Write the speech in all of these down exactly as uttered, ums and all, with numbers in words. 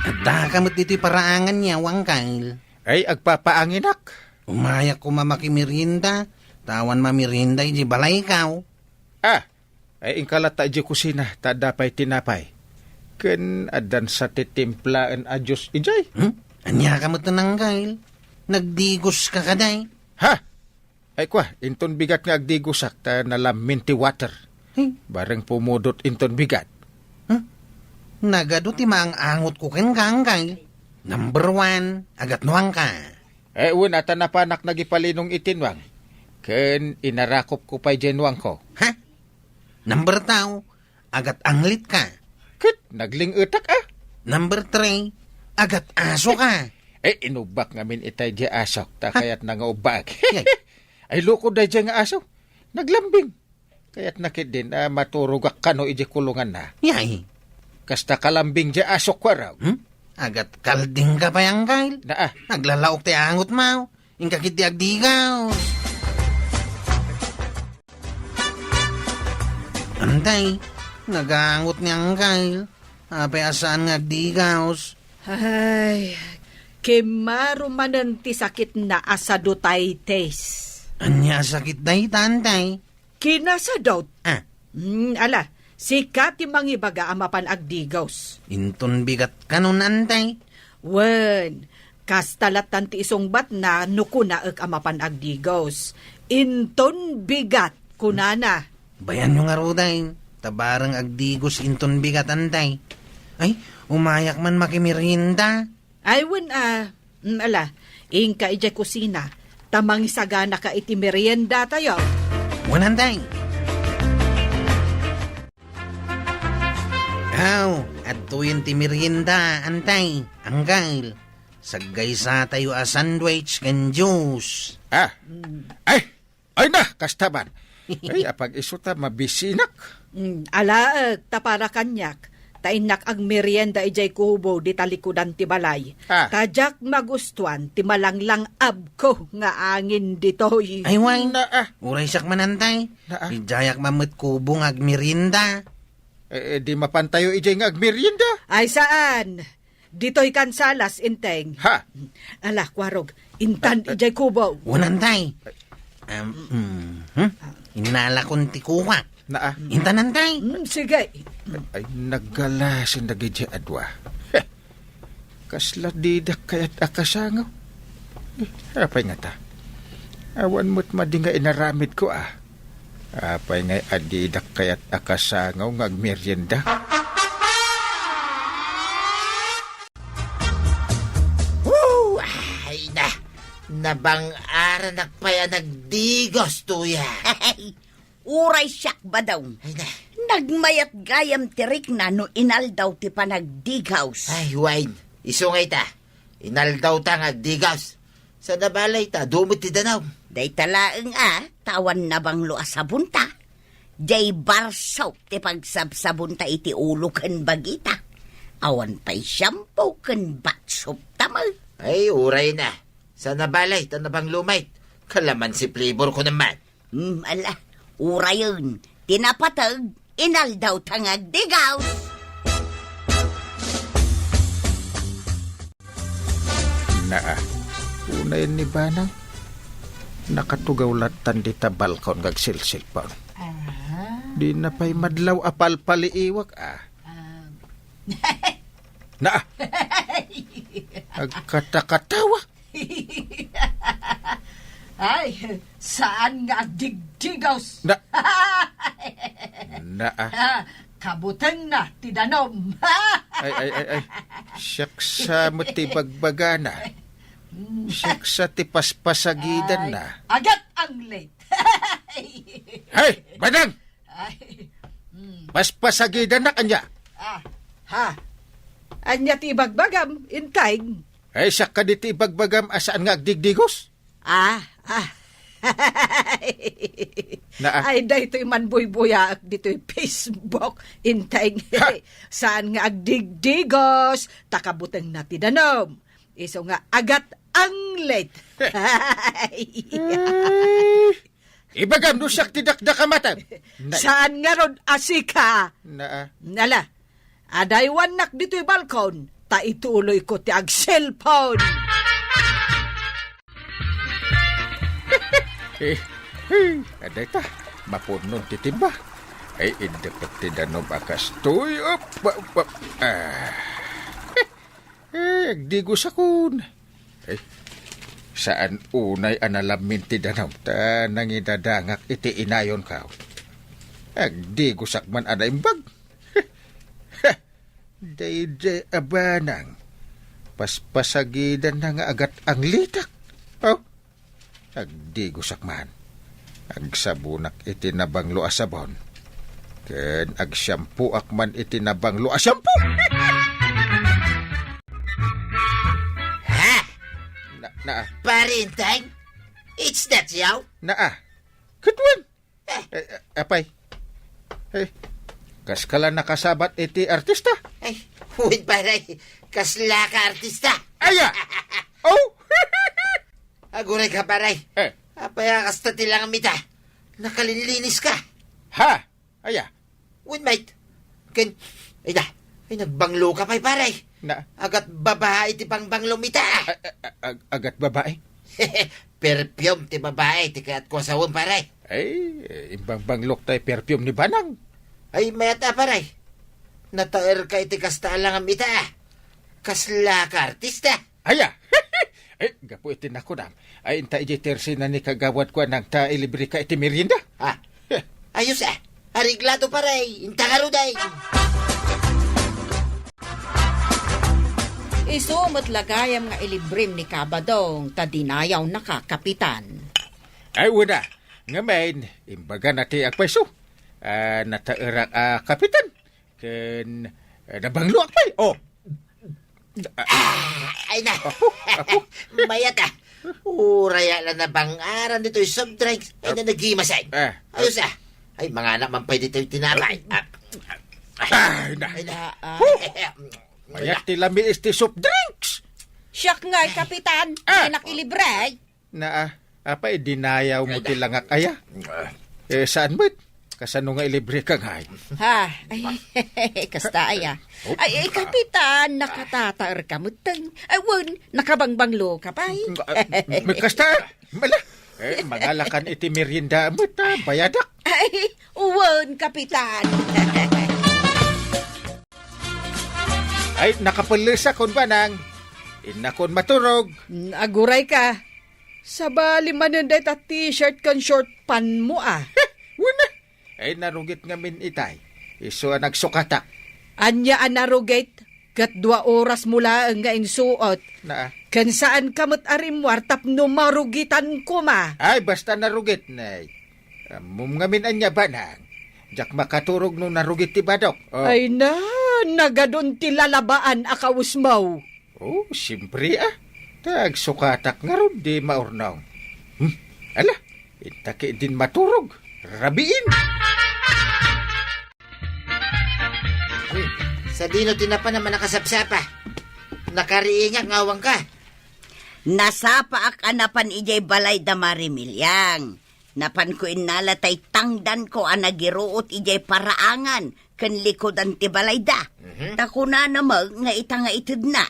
Addaka met ditoy paraangan, Angkel. Ay, agpapaanginak. Umayak koma makimerienda, ta awan mamerienda idiay balaykaw. Ah, ay, inka latta idiay kusina, ta adda pay tinapay. Ken addan sa ti timplaen a juice idiay. Hmm? Ania ka met, Angkel? Nagdigoska kadi? Ha? Ay kua, inton bigat nga agdigosak ta nalammin ti water. Hmm? Bareng pumudot inton bigat. Hmm? Nagadu ti maang-angotko kenka, Angkel. Number one, agatnuangka. Eh, wen, a ta napanak nagipalinong iti nuang. Ken inarakopko pay diay nuangko. Ha? Number two, agat-anglitka. Ket nagling-etak, a. Number three, agat-asoka. Eh, inubbak ngamin itay diay asok, ta kayatna nga ubbak. Yay. Ay, loko daydiay nga aso. Naglambing. Kayatna ketdin a maturogak kano idiay kulonganna. Yay. Kasta kalambing diay asok, kuarog. Hmm? Agat-kaldingka pay, Angkel. Naa. Naglalaok ti angotmo. Inka ketdi agdigaw. Antay, nagangot ni Angkel. Apay a saan nga agdigaw? Ay, kimmaro manen ti sakitna a sadutitis. Ania a sakit dayta, Antay? Kinasadot. Ah. Hmm, ala, sika ti mangibaga a mapan agdigaw. Inton bigat kanon, Antay? Wen, kasta lattan ti isungbatna no kunaek a mapan agdigaw. Inton bigat, kunana. Bayanyo ngaruden, ta bareng agdigaw inton bigat, Antay. Ay, umayak man makimerienda. Ay, wen, a. Mm, ala, inka idiay kusina, ta mangisaganaka iti meriendatayo. Wen, Antay. Aw, adtoyen ti merienda, Antay, Angkel. Saggaysatayo a sandwich ken juice. Ah. Mm. Ay, ay na, kasta man. Ay, apag-isu ta mabisinak. Mm, alaek, ta para kaniak, ta innak agmerienda idiay kubo di talikudan ti balay. Ah. Ta diak magustuan ti malanglang-abko nga angin ditoy. Ay, wen. Naa. Uray siak man, Antay. Naa. Idiayak man met kubo nga agmerienda. Eh, eh, di mapantayo idiay nga agmerienda? Ay, saan. Ditoy kan salas, Enteng. Ha? Ala, kuarog, intan idiay kubo. Wen, Antay. Em, mhm. Innalakon ti kuak. Naa. Intan, Antay. Mm, sige. Ay, naggalasin dagidiay a dua. Heh. Kasla didak kayat a kasangaw. Eh, apay ngata? Awan met madi nga inaramidko, a. Apay ngay a didak kayat a kasangaw nga agmerienda? Woo! Ay na! Nabang-aranak pay a nagdigaw, tuya. Uray siak, Badong. Ay na. Nagmayat gayam ti rikna no inaldaw ti panagdigaw. Ay, wen. Isu ngay ta. Inaldawta nga agdigaw. Saan a balay ta, adu met ti danum. Dayta laeng a, ta awan nabanglo a sabonta. Diay barsok ti pagsabsabonta iti ulo ken bagita. Awan pay shampoo ken bath soap ta met. Ay, uray na. Saan a balay ta nabanglo met. Kalamansi flavor ko naman. Hmm, ala, urayen, ti napateg, inaldawta nga agdigaw. Naa, unayen ni Banang, nakatugaw lattan dita balkon nga agsilsilpon. Ah. Dina pay madlaw a palpaliiwak, a. Ah. Naa. Agkatakatawa. Ay, saan nga agdigdigaw? Na-, naa. Ah, kabutengna ti danum. Ay, ay, ay, ay. Siaksa met ti bagbagana. Siaksa ti paspasagidanna. Ay, agat-anglet. Hey, Badang! Ay, hmm. Paspasagidannak, ania? Ah, ha? Ania ti ibagbagam, Enteng? Ay, siak kadi ti ibagbagam a saan nga agdigdigaw? Ah, ah. Naa. Ay, daytoy man buybuyaek ditoy Facebook, Enteng. Ha? Saan nga agdigdigaw, ta kabutengna ti danum. Isu nga agat-anglet. Ay. Ibagam no siak ti dakdakamatem. Na- Saan ngarud a sika? Naa. Nala, adaywannak ditoy balkon, ta ituloyko ti agselpon. Eh, eh, adda ita, mapunnon ti timba. Ay, idepet ti danum a kastoy. Op, op, op. Ah. Eh, agdigosakon. Eh, saan unay a nalammin ti danum ta nangidadangak iti inayonko. Agdigosak man a naimbag. Daydiay a banang, paspasagidanna nga agat-anglitak. Oh, agdigosak man. Agsabonak iti nabanglo a sabon. Ken agsiampoak man iti nabanglo a siampo. Ha? Na, na, Pare Enteng? It's that you? Naa. Ket wen? Eh, eh, apay? Eh, kaskala nakasabat iti artista? Ay, wen, pare. Kasla ka artista? Aya! Oh! Aguray ka, pare. Eh. Apay a kasta ti langam ita? Nakalinlinis ka. Ha? Aya? Wen, mate. Ken, ay na, ay nagbanglo ka pay, pare. Na? Agat babae ti pangbanglom ita. A-, a-, a-, ag-, agat babae? Perfume ti babae ti kayatko a sawen, pare. Ay, eh, imbangbanglok tay perfume ni Banang. Ay, mayat a, pare. Nataer ka iti kasta a langam ita. Kasla ka artista. Aya! Eh, gapu iti nakunam, ay inta iti tersina ni kagawad ko a nangta ilibre ka iti merienda. Ah, ayos a. Areglado, pare. Inta ngarud ay. Isu met la gayam nga ilibrem ni Kabadong ta dinayaw naka, Kapitan. Ay, wen a. Ngamin, imbagana ti agpayso. Ah, nataerak a kapitan. Ken, eh, nabangloak pay. Oh. Ah, ay na. Apo, apo. Mayat a. Uray a la nabangaran ditoy soft drinks. Ay na, nagimasay. Ah. Ayos a. Ay, mangana man pay ditoy tinapay. Ah. Ay na. Ay na. Ah, ah. Huh! Mayat ti lamiis ti soft drinks. Siak nga, Kapitan. Ah. Ay, nakilibre. Naa, apay, dinayaw mo ti langak aya? Eh, saan met? Kasano nga ilibre ka ngay? Ha? Ay, kasta aya. Oh. Ay, ay, Kapitan, nakatataer ka metten. Ay, wen, nakabangbanglo ka pay. Ah, may kasta? Mala. Eh, mangalakan iti merienda met, ah, bayadak. Ay, wen, Kapitan. Ay, nakapellesak, kun banang. Innakon maturog. Mm, aguray ka. Sabali manen dayta t-shirt ken short pant mo, a. Wen a. Ay, narugit ngamin itay. Isu a nagsukatak. Ania a narugit? Ket dua oras mo laeng nga insuot. Naa. Ken saan ka met a rimmuar tapno marugitan koma. Ay, basta narugit, nay. Ammom ngamin ania, banang. Diak makaturog no narugit ti badok. Oh. Ay na, nagadun ti lalabaan a kawesmo. Oh, siempre, a. Ta agsukatak ngarud, di maurnong. Hmm, ala, inta ketdin maturog. Rabiin. Hmm, sadino ti napan a manakasapsapa? Nakariingak nga awan ka. Nasapaak a napan idiay balay da Mari Miliang. Napanko innala tay tangdanko a nagiruot idiay paraangan ken likudan ti balayda. Mhm. Ta kunana met nga ita nga itedna.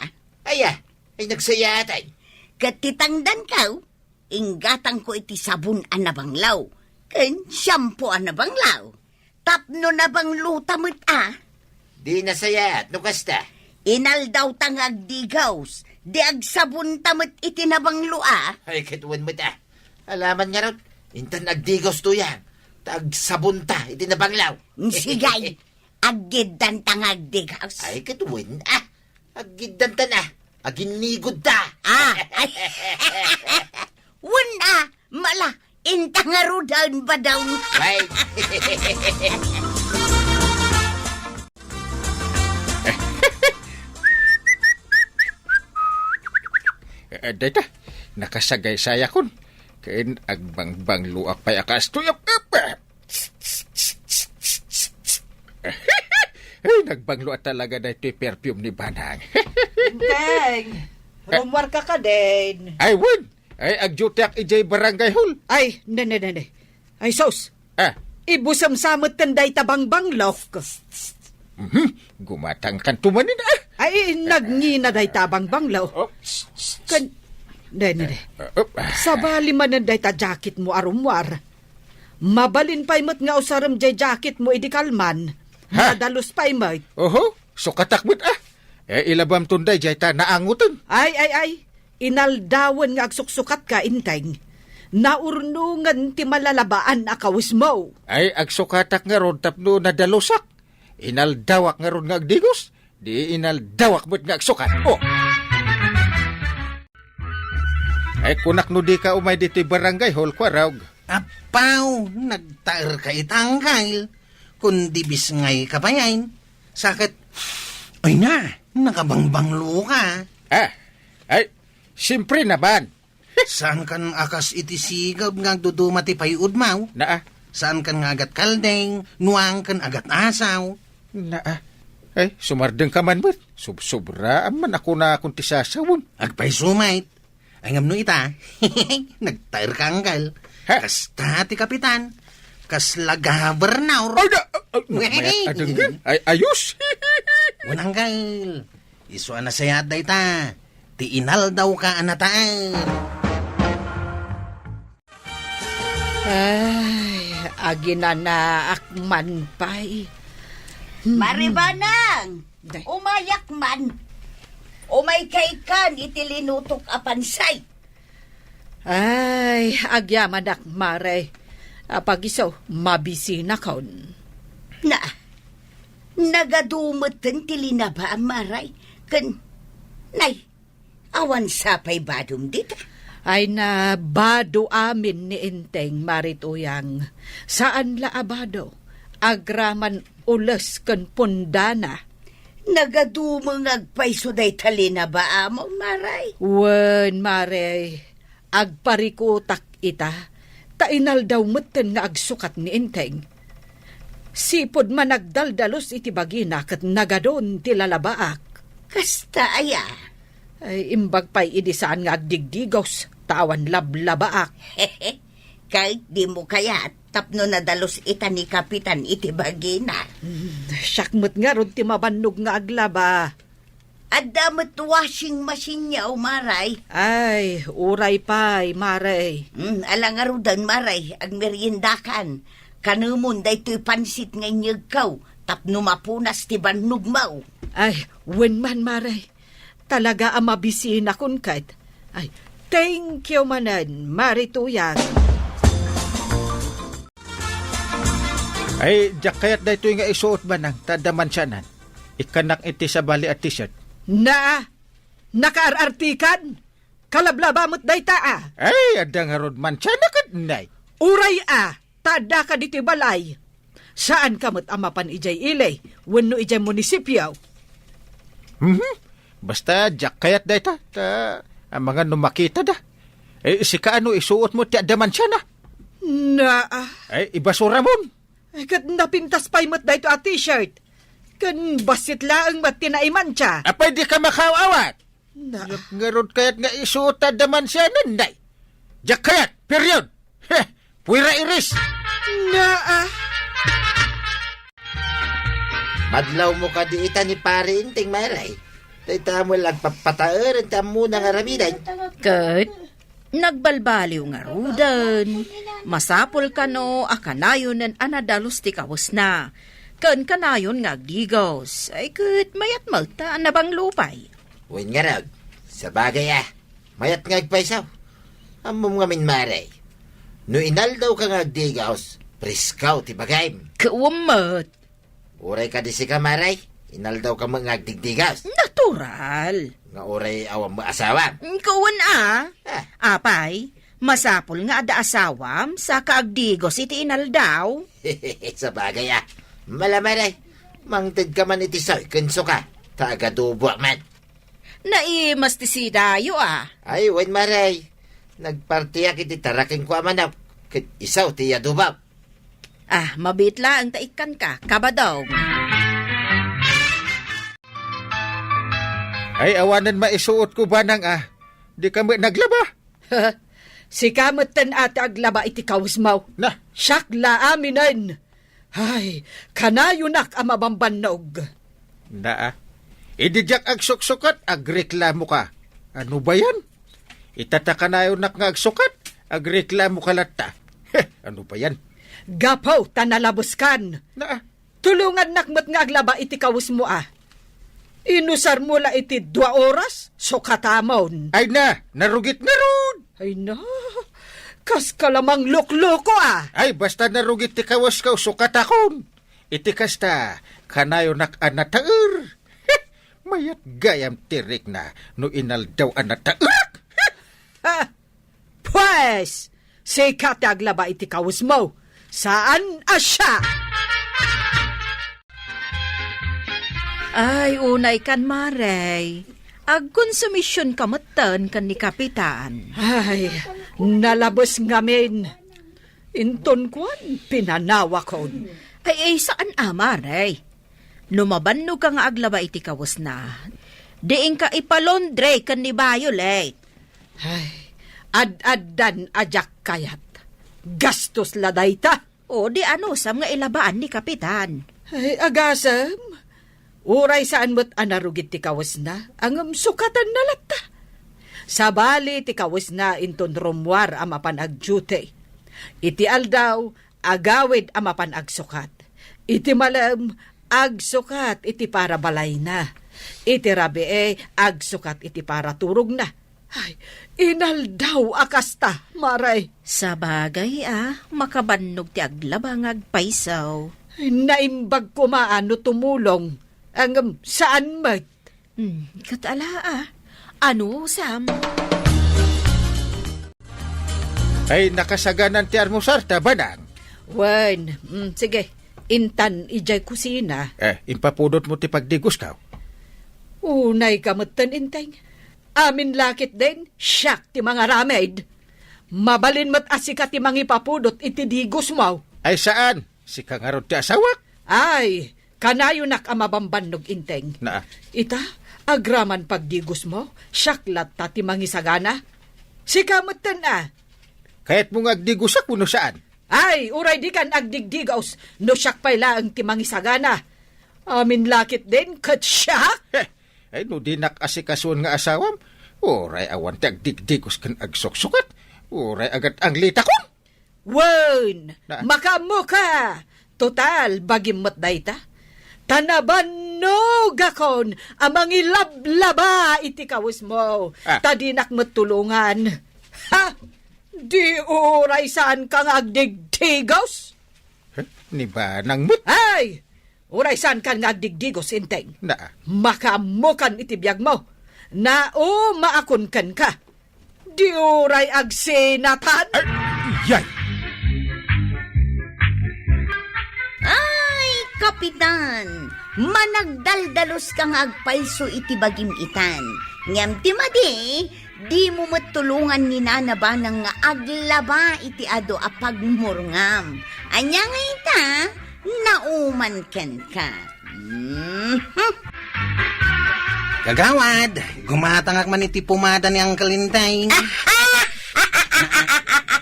Aya, ay nagsayaatan. Ket ti tangdanko, inggatangko iti sabon a nabanglaw ken shampoo a nabanglaw. Tapno nabanglota met a. Di nasayaat no kasta. Inaldawta nga agdigaws, di agsabonta met iti nabanglo a. Ay, ket wen met a. Alaman ngarud, intan agdigaws tuyang, ta agsabonta iti nabanglaw. Sige, aggiddanta nga agdigaws. Ay, ket wen a. Aggiddanta na. Aginnigudta. Ah, ay. Wen a, mala, inta ngaruden, Badong. Ay. Eh, dayta, nakasagaysayakon. Ken agbangbangloak pay a kastoy. Ap, ap, ap. Ay, nagbanglo a talaga daytoy perfume ni Banang. Enteng, rummuar ka kadin. Ay, wen. Ay, agdiuteak idiay barangay hall. Ay, ne, ne, ne, ne. Ay, sus. Ah. Ibusem sa metten dayta bangbanglok. Mhm. Gumatangkanto manen, ah. Ay, nagngina dayta a bangbanglo. Oh, s-, s-, Kan, dene, dene. Uh, uh. Sabali manen dayta jacketmo a rummuar. Mabalin pay met nga usarem jay jacketmo idi kalman. Ha? Nadalus pay met. Oho, sukatak met, ah. Eh, ilabamton dayjay ta naangoten. Ay, ay, ay. Inaldawen nga agsuksukatka, Enteng. Naurnongen ti malalabaan a kawesmo. Ay, agsukatak ngarud tapno nadalusak. Inaldawak ngarud nga agdigos. Di inaldawak met nga agsukat. Oh! Ay, kunak no dika umay ditoy barangay hall, Kuarog. Apaw, nagtaerka ita, Angkel. Kundi bisngay ka payen. Sakit. Ay na, nakabangbanglo ka. Ah, ay, siyempre naman. Saan kan a kas iti sigud nga agduduma ti pay-udmaw? Naa. Saan kan nga agat kaldeng, nuang kan agat asaw? Naa. Ay, sumardeng ka man met. Subsubraan man a kunakon ti sasawem. Agpayso met. Ay, ngem no ita, nagtaer ka, Angkel. Ha? Kasta ti kapitan. Kasla gobernador. Ay, da, ay, ay, Wey. Mayat a denggen. Ay, ayos. Wen, Angkel. Isu a nasayaat dayta. Ti inaldawka a nataer. Ay, aginanaak man pay. Maribanang! Day. Umayak man! Umaykaykan iti linutok a pansay. Ay, agyamanak, Mare. Apag-isu, mabisinakon. Na, nagadu metten ti linabaam, Mare. Ken, nay, awan sapay badom dita? Ay na, bado amin ni Enteng, Mare Tuyang. Saan la a bado. Agraman ules ken pundana. Nagadu met nga agpayso dayta linabaam, Mare. Wen, Mare, agparikutak ita, ta inaldaw metten nga agsukat ni Enteng. Sipud man agdaldalus iti bagina ket nagadun ti lalabaak. Kasta aya? Ay, imbag pay idi saan nga agdigdigos, ta awan lablabaak. Ket dimo kayat tapno nadalus ita ni Kapitan iti bagina. Hmm, siak met ngarud ti mabannog nga aglaba. Adda met washing machine-yo, Mare. Ay, uray pay, Mare. Hmm, ala ngaruden, Mare, agmeriendakan. Kanemon daytoy pansit nga inyegko tapno mapunas ti bannogmo. Ay, wen man, Mare. Talaga a mabisinakon ket. Ay, thank you manen, Mare Tuyang. Ay, diak kayat daytoy nga isuot, Manang, ta adda mansianan. Ikkannak iti sabali a t-shirt. Na, nakaar-artikan? Kalablaba met dayta, a. Ay, adda ngarud mansiana ket nay. Uray, a, ta addaka ditoy balay. Saanka met a mapan idiay ili wenno idiay munisipio. Mhm. Basta diak kayat dayta, ta amangan no makitada. Eh, sika ano isuotmo ti adda mansiana? Naa. Eh, ibasuramon. Eh, ket napintas pay met dayto a t-shirt. Ken bassit laeng met ti naimansia. Apay dika makaaw-awat? Na. Diak ngarud kayat nga isuot ta adda mansianan, nay. Diak kayat, period. Heh, puwera iris. Naa. Madlawmo kadi ita ni Pare Enteng, Mare. Dayta met la agpapataeren ti ammona nga aramiden. Ket nagbalbaliw ngaruden. Masapul kano a kanayonen a nadalus ti kawesna. Ken kanayon nga agdigos. Ay ket mayat met ta nabanglo pay. Wen ngarud, sabagay a, mayat nga agpayso. Ammom ngamin, Mare, no inaldawka nga agdigos, presko ti bagim. Kuwem met. Uray kadi sika, Mare, inaldawka met nga agdigdigos. Natural. Nga uray awan met asawam. Kuwen a. Ah. Apay, masapul nga adda asawam, saka agdigos iti inaldaw. Sabagay a. Mala, Mare, mangtedka man iti soy ken suka, ta agaduboak man. Naimas ti sidayo a. Ay, wen, Mare. Nagpartiak iti tarakenko a manok, ket isu ti iadubam. Ah, mabiit laeng ta ikkanka, kabadong. Ay, awanen maisuotko, Manang a. Dika met naglaba? Sika metten a ti aglaba iti kawesmo. Na. Siak la aminen. Ay, kanayonak a mabambannog. Naa. Idi diak agsuksukat, agreklamoka. Ano ba yan? Ita ta kanayonak nga agsukat, agreklamoka latta. Heh, ano ba yan? Gapu ta nalabeskan. Na, Tulongannak met nga aglaba iti kawesmo a. Inusarmo la iti dua oras, sukatamon. Ay na, narugit ngarud. Ay na, kaska la manglukloko a. Ay, basta narugit ti kawesko, sukatakon. Iti kasta, kanayonak a nataer. Mayat gayam ti rikna no inaldaw a nataerak. Ha! Pues, sika ti aglaba iti kawesmo. Saan a siak? Ay, unay kan, Mare. Agkonsumision ka metten ken ni Kapitan. Ay, nalabes ngamin. Inton kuan, pinanawakon. Ay, ay, saan a, Mare? No mabannog ka nga aglaba iti kawesna, diinka ipalaundry ken ni Violet. Ay, ad-addan a diak kayat. Gastos la dayta. O, di anusam nga ilabaan ni Kapitan? Ay, agasem. Uray saan met a narugit ti kawesna, ngem sukatanna latta. Sabali ti kawesna inton rummuar a mapan agduty. Iti aldaw, agawid a mapan agsukat. Iti malem, agsukat iti para balayna. Iti rabii, agsukat iti para turogna. Ay, inaldaw a kasta, Mare. Sabagay a, makabannog ti aglaba nga agpayso. Ay, naimbag koma a no tumulong. Ngem saan met. Hmm, ket ala a. Anusam? Ay, nakasaganan ti almusar ta, Banang. Wen, mm, sige. Intan idiay kusina. Eh, impapudot mo ti pagdigosko. Unay ka metten, Inteng. Amin la ketdin, siak ti mangaramid. Mabalin met a sika ti mangipapudot iti digosmo. Ay, saan? Sika ngarud ti asawak? Ay, kanayonak a mabambannog, Inteng. Naa. Ita, agraman pagdigosmo, siak latta ti mangisagana. Sika metten a. Kayatmo nga agdigosak wenno saan? Ay, uray dikan agdigdigos, no siak pay laeng ti mangisagana. Amin la ketdin, ket siak? Heh, ay, no dinak asikasuon nga asawam, uray awan ti agdigdigos ken agsuksukat, uray agat-anglitakon. Wen, Na- makaammoka. Total, bagim met dayta. Ta nabannogakon a mangilablaba iti kawesmo, Ah. ta dinak met tulongan. Ha? Di uray saanka nga agdigdigos? Heh, ni Banang met. Ay! Uray saankan nga agdigdigos, Inteng. Naa. Makaammokan iti biagmo. Naumaakon kenka. Di uray agsinatan. Ay, yay! Ay, Kapitan! Managdaldalos ka nga agpayso iti bagim itan. Ngem ti madi, dimo met tulongan ni Nana Banang nga aglaba iti adu a pagmurngam. Ania nga ita, nauman kenka. Mhm. Kagawad, gumatangak man iti pomada ni Uncle Inteng.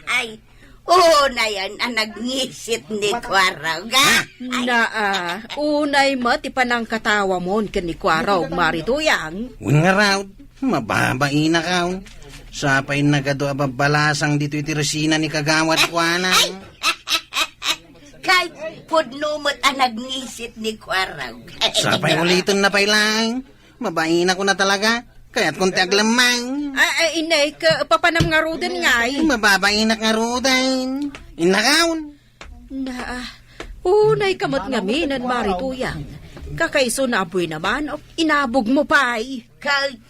Ay, unayen a nagngisit ni Kuarog, a? Ay. Naa, unay met ti panangkatawamon ken ni Kuarog, Mari Tuyang. Wen ngarud, mababainak, a. Sapay nagadu a babbalasang ditoy ti resina ni Kagawad kuana. Ay! Kay pudno met a nagngisit ni Kuarog. Sapay uliten na pay laeng. Mabainak una talaga. Kayatkon ti aglemmang. Ah, ah, inay, ka, papanam ngaruden ngay. Mababainak ngaruden. Innakon. Naa, unay ka met ngamin, Mari Tuyang. Kakaisuna a buina manok, inabog mo pay. Kay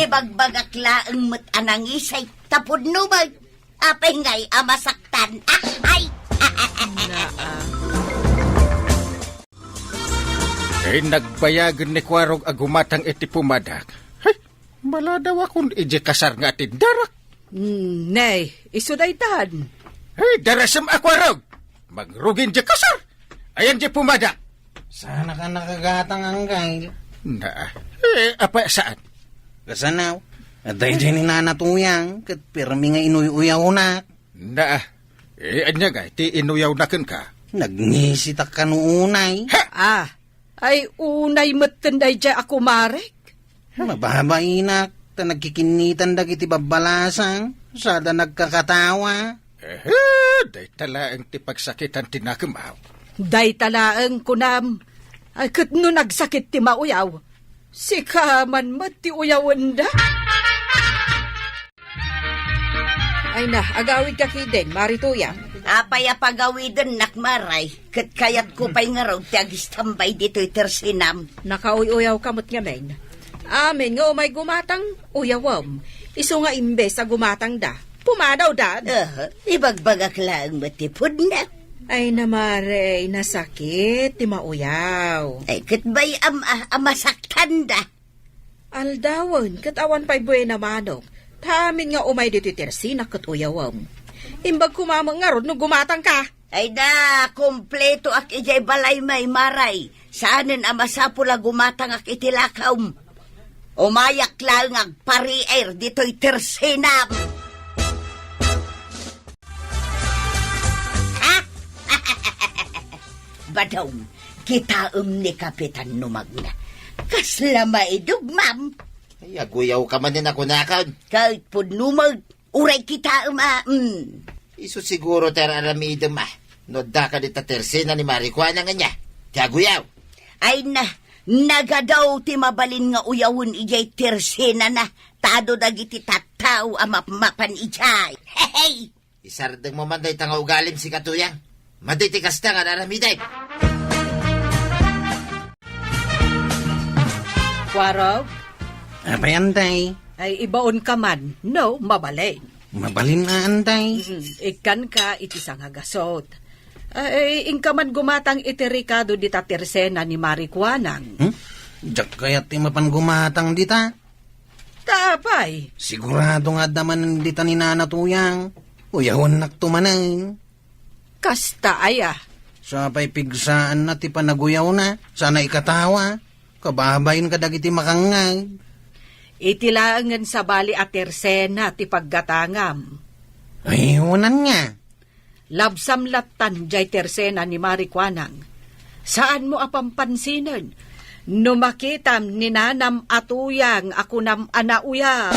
ibagbagak laeng met a nangisay, ta pudno met. Apay ngay a masaktan? Ah, ay! Naa. Ay, nagbayagen ni Kuarog a gumatang iti pomadak. Hay, maladawakon idiay kasar nga atindarak. Hmm, ne, isu daytan. Ay, darasem a Kuarog! Mangrugin diay kasar! Ayan diay pomada! Saan a nakagatang, Uncle? Naa. Eh, apay saan? Kasano? Adda idiay ni Nana Tuyang, ket pirmi nga inuy-uyawnak. Naa. Eh, ania ngay ti inuyawna kenka? Nagngisit a kano unay. Ha! Ah, Ay, unay metten daydiay a kumarek. Mababainak, ta nagkikinnitan dagiti babbalasang, sada nagkakatawa. Ehe, dayta laeng ti pagsakitan ti nakemaw. Dayta laeng kunam, ay, ket no nagsakit ti mauyaw, sika man met ti uyawenda. Ay na, agawidka kiden, Mari Tuyang. Apay a pagawidennak, Maray? Ket kayatko pay ngarud ti agistambay ditoy tersenam. Nakauy-uyawka met ngamin. Amin nga umay gumatang, uyawem. Isu nga imbes a gumatangda, pumadawdan. Aha, ibagbagak laeng met ti pudno. Ay na, Mare, nasakit ti mauyaw. Ay, ket bay-am a, a masaktanda. Aldawen, ket awan pay buena manok. Ta amin nga umay ditoy tersenak ket uyawem. Imbag koma met ngarud no gumatangka. Ay da, kumpletoak idiay balaymi, Maray. Saanen a masapul a gumatangak iti lakawm. Umayak laeng agpariir ditoy tersenam. Ha? Badong, kitaem ni Kapitan no magna. Kasla maidog, ma'am. Ay, aguyawka manen a kunakon. Ket pudno met. Uray kitaem a, mm. Isu siguro ti ar-aramidem a, no adda ka dita tersena ni Mari Kuanang ania, ti aguyaw. Ay na, nagadaw ti mabalin nga uyawen idiay tersenana, ta adu dagiti tattao a mapmapan idiay. Hehe! Isardengmo man dayta nga ugalim, sika Tuyang. Madi ti kasta nga ar-aramidem. Kuarog? Apay, Antay? Ay, ibaonka man, no, mabalin. Mabalin a, Antay? Mm, ikkanka iti sangagasut. Ay, inka man gumatang iti rekado dita tersena ni Mari Kuanang. Hmm? Diak kayat ti mapan gumatang dita? Ta apay? Sigurado nga adda manen dita ni Nana Tuyang. Uyawennakto manen. Kasta aya? Sa pay pigsaanna ti panaguyawna, sana ikatawa. Kababain kadagiti makangngeg. Iti laengen sabali a tersena ti paggatangam. Ay, unan nga. Labsam lattan jay tersena ni Mari Kuanang. Saanmo a pampansinen no makitam ni nanam a Tuyang a kunam a nauyaw.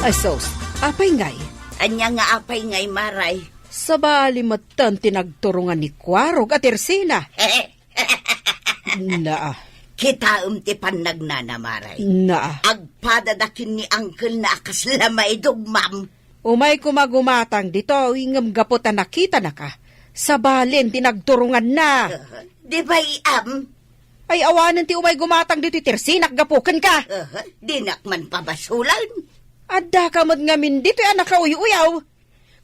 Ay sus, apay ngay? Ania nga apay ngay, Maray? Sabali metten ti nagturongan ni Kuarog a tersena. Naa. Kitaem ti pannagnana, Maray. Naa. Agpadada ken ni angkelna a kasla maidog, ma'am. Umay koma gumatang ditoy, ngem gapu ta nakitanaka, sabalin ti nagturonganna. Uh, di bay-am? Ay, awanen ti umay gumatang ditoy tersenak gapu kenka. Uh, dinak man pabasulen. Addaka met ngamin ditoy a nakauy-uyaw.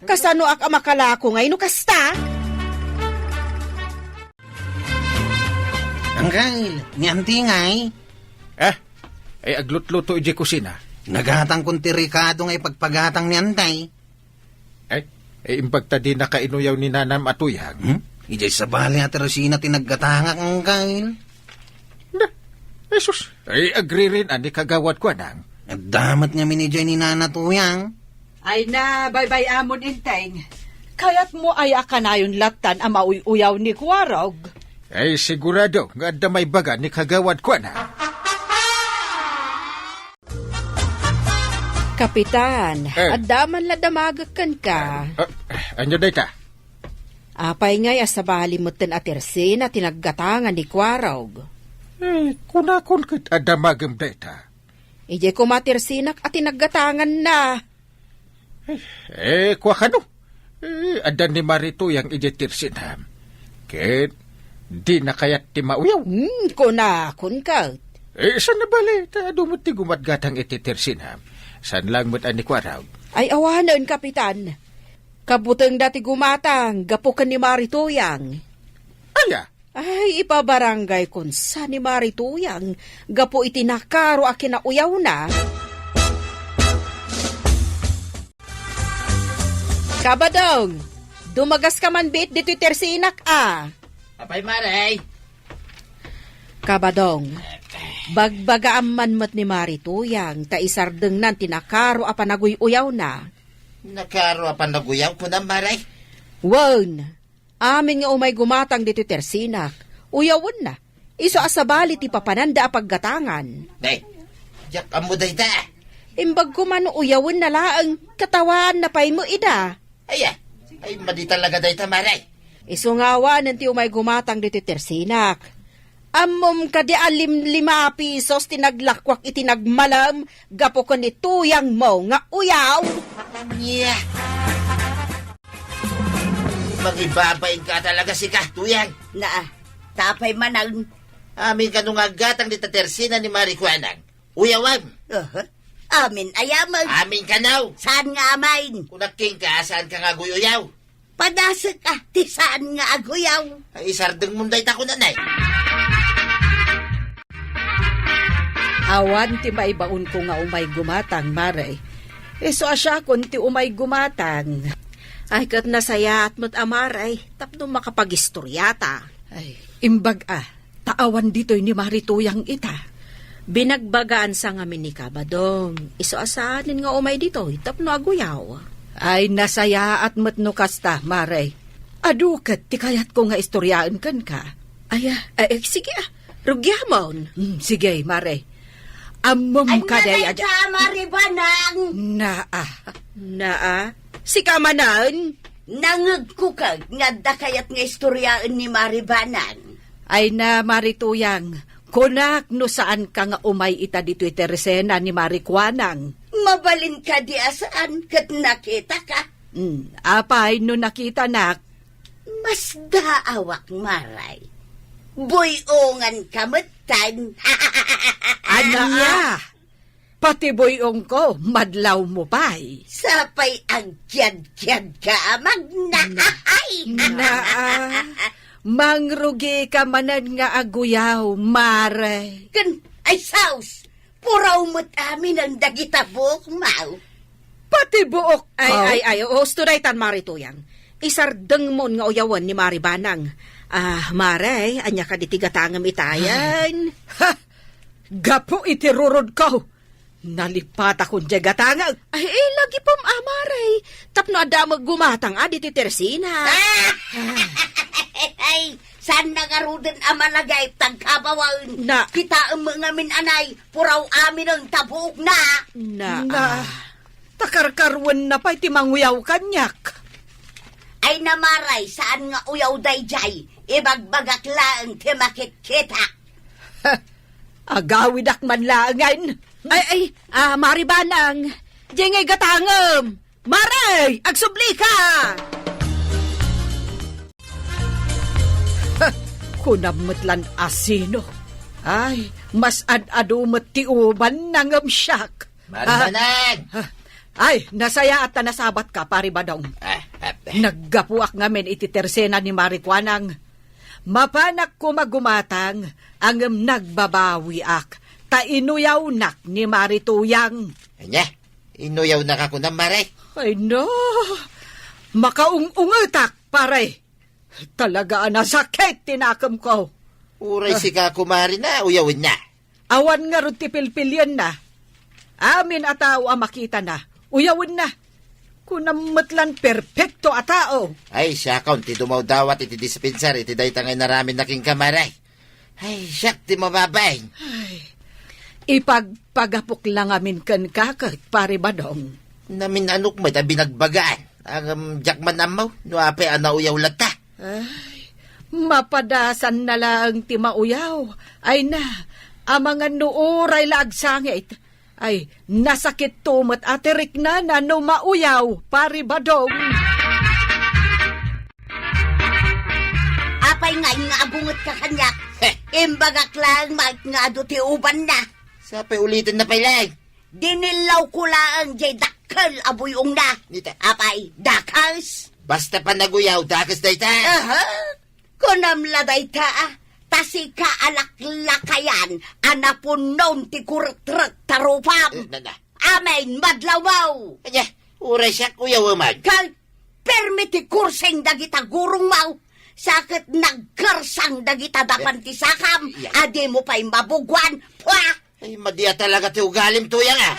Kasanoak a makalako ngay no kasta? Angkel, ni Anti ngay? Ah, ay aglutluto idiay kusina. Nagatangkon ti rekado nga ipagpagatang ni Antay. Ay, ay, imbag ta dinaka inuyaw ni nanam a Tuyang. Hmm? Idiay sabali a tersena ti naggatangak, Angkel. Na, Jesus, ay agririn-an ni Kagawad Kuanang. Adda met ngamin idiay ni Nana Tuyang. Ay na, baybay-amon, Enteng. Kayatmo aya a kanayon lattan a mauy-uyaw ni Kuarog? Ay, sigurado nga adda maibaga ni Kagawad Kuanang. Kapitan, Eh. adda man la damagek kenka. Ah, ania dayta? Apay ngay a sabali metten a tersena ti naggatangan ni Kuarog? Eh, kunakon ket adda magem dayta. Idiay koma tersenak a ti naggatanganna. Eh, eh, kua kano? Eh, adda ni Mari Tuyang idiay tersenam. Ket dina kayat ti mauyaw. Hmm, kunakon ket. Eh, saan a bale, ta adu met ti gumatgatang iti tersenam. Saan lang met a ni Kuarog. Ay, awanen, Kapitan. Kabutengda ti gumatang gapu ken ni Mari Tuyang. Aya? Ay, ipabarangaykon sa ni Mari Tuyang gapu iti nakaro a kinauyawna. Kabadong, dumagaska man biit ditoy tersenak a. Apay, Mari? Kabadong, bagbagaam man met ni Mari Tuyang ta isardengnan ti nakaro a panaguy-uyawna. Nakaro a panaguyaw, kunam, Mari? Wen, Amin nga umay gumatang ditoy tersinak, uyawenna. Isu a sabali ti papananda a paggatangan. Ay, diak ammo dayta. Imbag koma no uyawenna laeng, katawaanna pay met ida. Ay, ah. Ay, madi talaga dayta, Mare. Isu nga awanen ti umay gumatang ditoy tersinak. Ammom kadi a limlima a pisos ti naglakuak iti nagmalem gapu ken ni tuyangmo nga uyaw? Nya. Mangibabain ka talaga sika, tuyang. Naa, tapay manen. Amin kano nga aggatang dita tersina ni Mari Kuanang. Uyawem. Aha. Amin aya met. Amin kano. Saan nga amin? Kunak kenka, saan ka nga aguy-uyaw? Padasek a ti saan nga aguyaw. Ay, isardengmon dayta kunanay. Awan ti maibaonko nga umay gumatang, Mare. Isu a siakon ti umay gumatang. Ay, ket nasayaat met a Mare, tapno makapagistoriata. Ay, imbag a, ta awan ditoy ni Mari Tuyang ita. Binagbagaan sa ngamin ni Kabadong. Isu a saanen nga umay ditoy tapno aguyaw. Ay, nasayaat met no kasta, Mare. Adu ket ti kayatko nga istoryaen kenka. Ay, ah, eh, eh, sige, ah. Rugiamon. Hmm, sige, Mare. Ammom Anya kaday dayta, Mari Banang? Naa. Naa? Sika manen? Nangegko kag nga adda kayat nga istoryaen ni Mari Banang. Ay na, Mari Tuyang, kunak no saan ka nga umay ita ditoy tersena ni Mari Kuanang. Mabalin kadi a saan ket nakita ka? Hmm, apay no nakitanak? Masdaawak, Maray. Buy-ongan ka metten. Ania? Pati buy-ongko, madlawmo pay. Sapay agkiadkiad ka a magna. Na-, Ay! Naa, mangrugi ka manen nga aguyaw, Mare. Ken, ay saus! Puraw met aminen dagita buokmo. Pati buok Ay, ko? Ay, ay, oo, usto daytan, Mari Tuyang. Isardengmon nga uyawen ni Mari Banang. Ah, Mare, ania kadi ti gatangem itayen? Ha! Gapu iti rurodko, nalipatakon diay gatangek. Ay, eh, lagipem a, Mare. Tapno adda met gumatang a ditoy tersina. Ah! Ay, saan na ngaruden a malagip ti agkabawaen? Na- Kitaem ngamin anay, puraw aminen ta buokna. Na- Na- Ta karkaruenna pay ti manguyaw kaniak. Ay na, Maray, saan nga uyaw daydiay? Ibagbagak laeng ti makitkitak. Agawidak man laengen. Ay, ay, ah, Mari Banang, diay ngay gatangem. Mare, agsublika! Kunam met lan a sino. Ay, mas ad-adu met ti ubanna ngem siak. Mari Banang! Ah, ay, nasayaat ta nasabatka, Pari Badong. Ah, ah, ah. Naggapuak ngamin iti tersena ni Mari Kuanang. Mapanak koma gumatang, ngem nagbabawiak, ta inuyawnak ni Mari Tuyang. Ania? Inuyawnaka kunam, Mare? Ay, no. Makaung-ungetak, pare. Talaga a nasakit ti nakemko. Uray Ah. sika, kumare, na uyawenna. Awan ngarud ti pilpilienna. Amin a tao a makitana, uyawenna. Kunam met lan perpekto a tao. Ay, siakon ti dumawdawat iti dispensar iti dayta nga inaraminna kenka, Mare. Ay, siak ti mababain. Ay, ipagpagapok la ngamin kenka ket, Pare Badong. Namin-anok met a binagbagaan. Ngem diak man ammo no apay a nauyaw latta. Ay, mapadasanna laeng ti mauyaw. Ay na, amangan no uray la agsangit. Ay, nasakitto met a ti riknana no mauyaw, Pari Badong. Apay ngay nga abungetka kaniak? Heh. Imbagak laeng met nga adu ti ubanna. Sapay ulitenna pay laeng. Dinillawko laeng diay dakkel a buy-ongna. Nita. Apay, dakes? Basta panaguyaw, dakes dayta. Aha. Kunam la dayta, ah, ta sika a laklakayan a napunnon ti kurekrek ta rupam. Eh, na, na. Amen, madlawmaw. Anya, uray siak uyaw man. Kal, permi ti kurseng dagita gurongmaw. Sa ket nagkersang dagita dapan ti sakam, Eh, iya. a dimo pay mabuguan. Pua! Ay, madi a talaga ti ugalim, Tuyang, ah.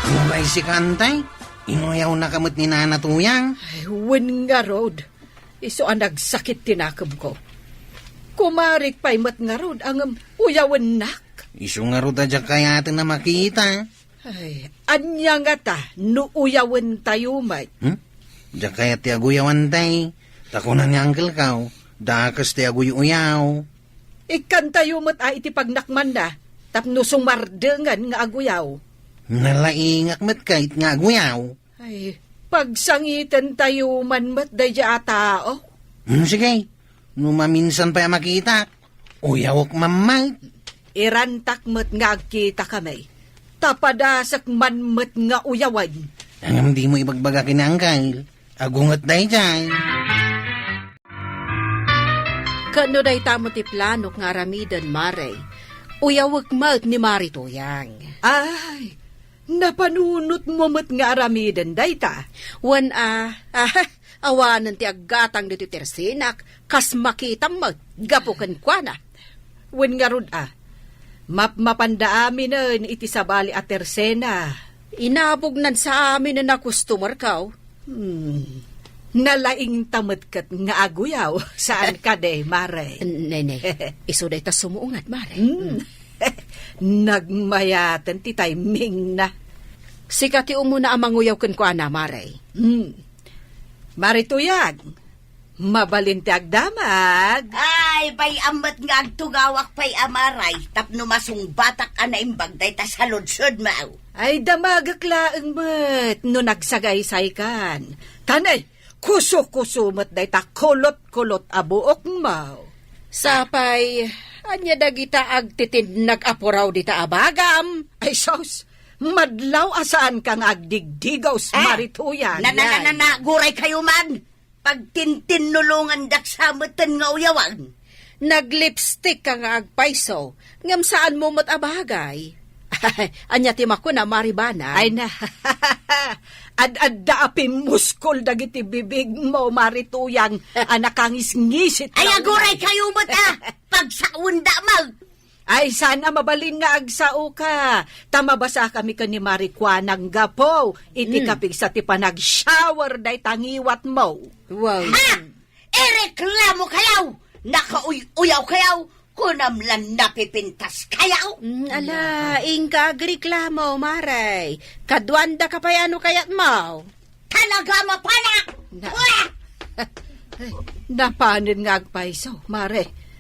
Uray sika, Antay, Inuyawnaka met ni Nana Tuyang? Ay, wen ngarud. Isu a nagsakit ti nakemko. Kumarik pay met ngarud a ngem uyawennak. Isu ngarud a diak kayaten a makita. Ay, ania ngata no uyawentayo met? Hmm? Diak kayat ti aguyawan, tay. Ta kuna ni Uncle Kao, dakes ti aguy-uyaw. Ikkantayo met a iti pagnakmanna, tapno sumardengen nga aguyaw. Nalaingak met kayat nga aguyaw. Ay, pagsangitentayo man met daydiay a tao. Hmm, sige. No maminsan pay a makitak, uyawek man met. Irantak met nga agkitakami. Ta padasek man met nga uyawen. Ngem dimo ibagbaga ken ni Uncle. Agunget daydiay. Ket no dayta met ti planok nga aramiden, Mare, uyawek met ni Mari Tuyang. Ay, napanunotmo met nga aramiden dayta? Wen a, ah, awanen ti aggatang ditoy tersenak, kas makitam met, gapu kenkuana. Wen ngarud a, mapmapanda aminen iti sabali a tersena. Inabognan sa aminen a customer, Kao. Hmm. Nalaingta met ket nga aguyaw, saan kadi, Mare? Nene, isu dayta sumuungat, Mare. Hmm. Nagmayaten ti timingna. Sika ti umuna a manguyaw kenkuana, Mare. Hmm. Mare Tuyang, mabalin ti agdamag. Ay, bay-am met nga agtugawak pay a Mare, tapno masungbatak a naimbag dayta saludsodmo. Ay, damagek laeng met no nagsagaysaykan. Tane, kuso-kuso met dayta kulot-kulot a buokmo. Sapay, ania dagita agtitinnag a puraw dita a bagam? Ay, sus, madlaw a saanka nga agdigdigaw, ah, Mare Tuyang. Na, na, na, na, na, guraykayo man. Pagtintinnulongandak sa meten nga uyawan. Naglipstick ka nga agpayso, ngem saanmo met a bagay. Ania ti makuna, Mare Banang? Ay na, ad-adda a pimmuskol dagiti bibigmo, Mare Tuyang, a nakangisngisit. Ay, aguraykayo met a! Pagsaonda met! Ay, saan a mabalin nga agsaoka. Ta mabasakami ken ni Mare Kuanang gapu iti, mm, kapigsa ti panag-shower dayta ngiwatmo. Wow. Ha! Ireklamo kayaw! Nakauy-uyaw kayaw! Kunam lan napipintas kayaw! Mm, ala, inka agreklamo, Mare. Kaduanda ka pay a no kayatmo. Talaga mapanak! Na- Uy! Napanen nga agpayso, Mare.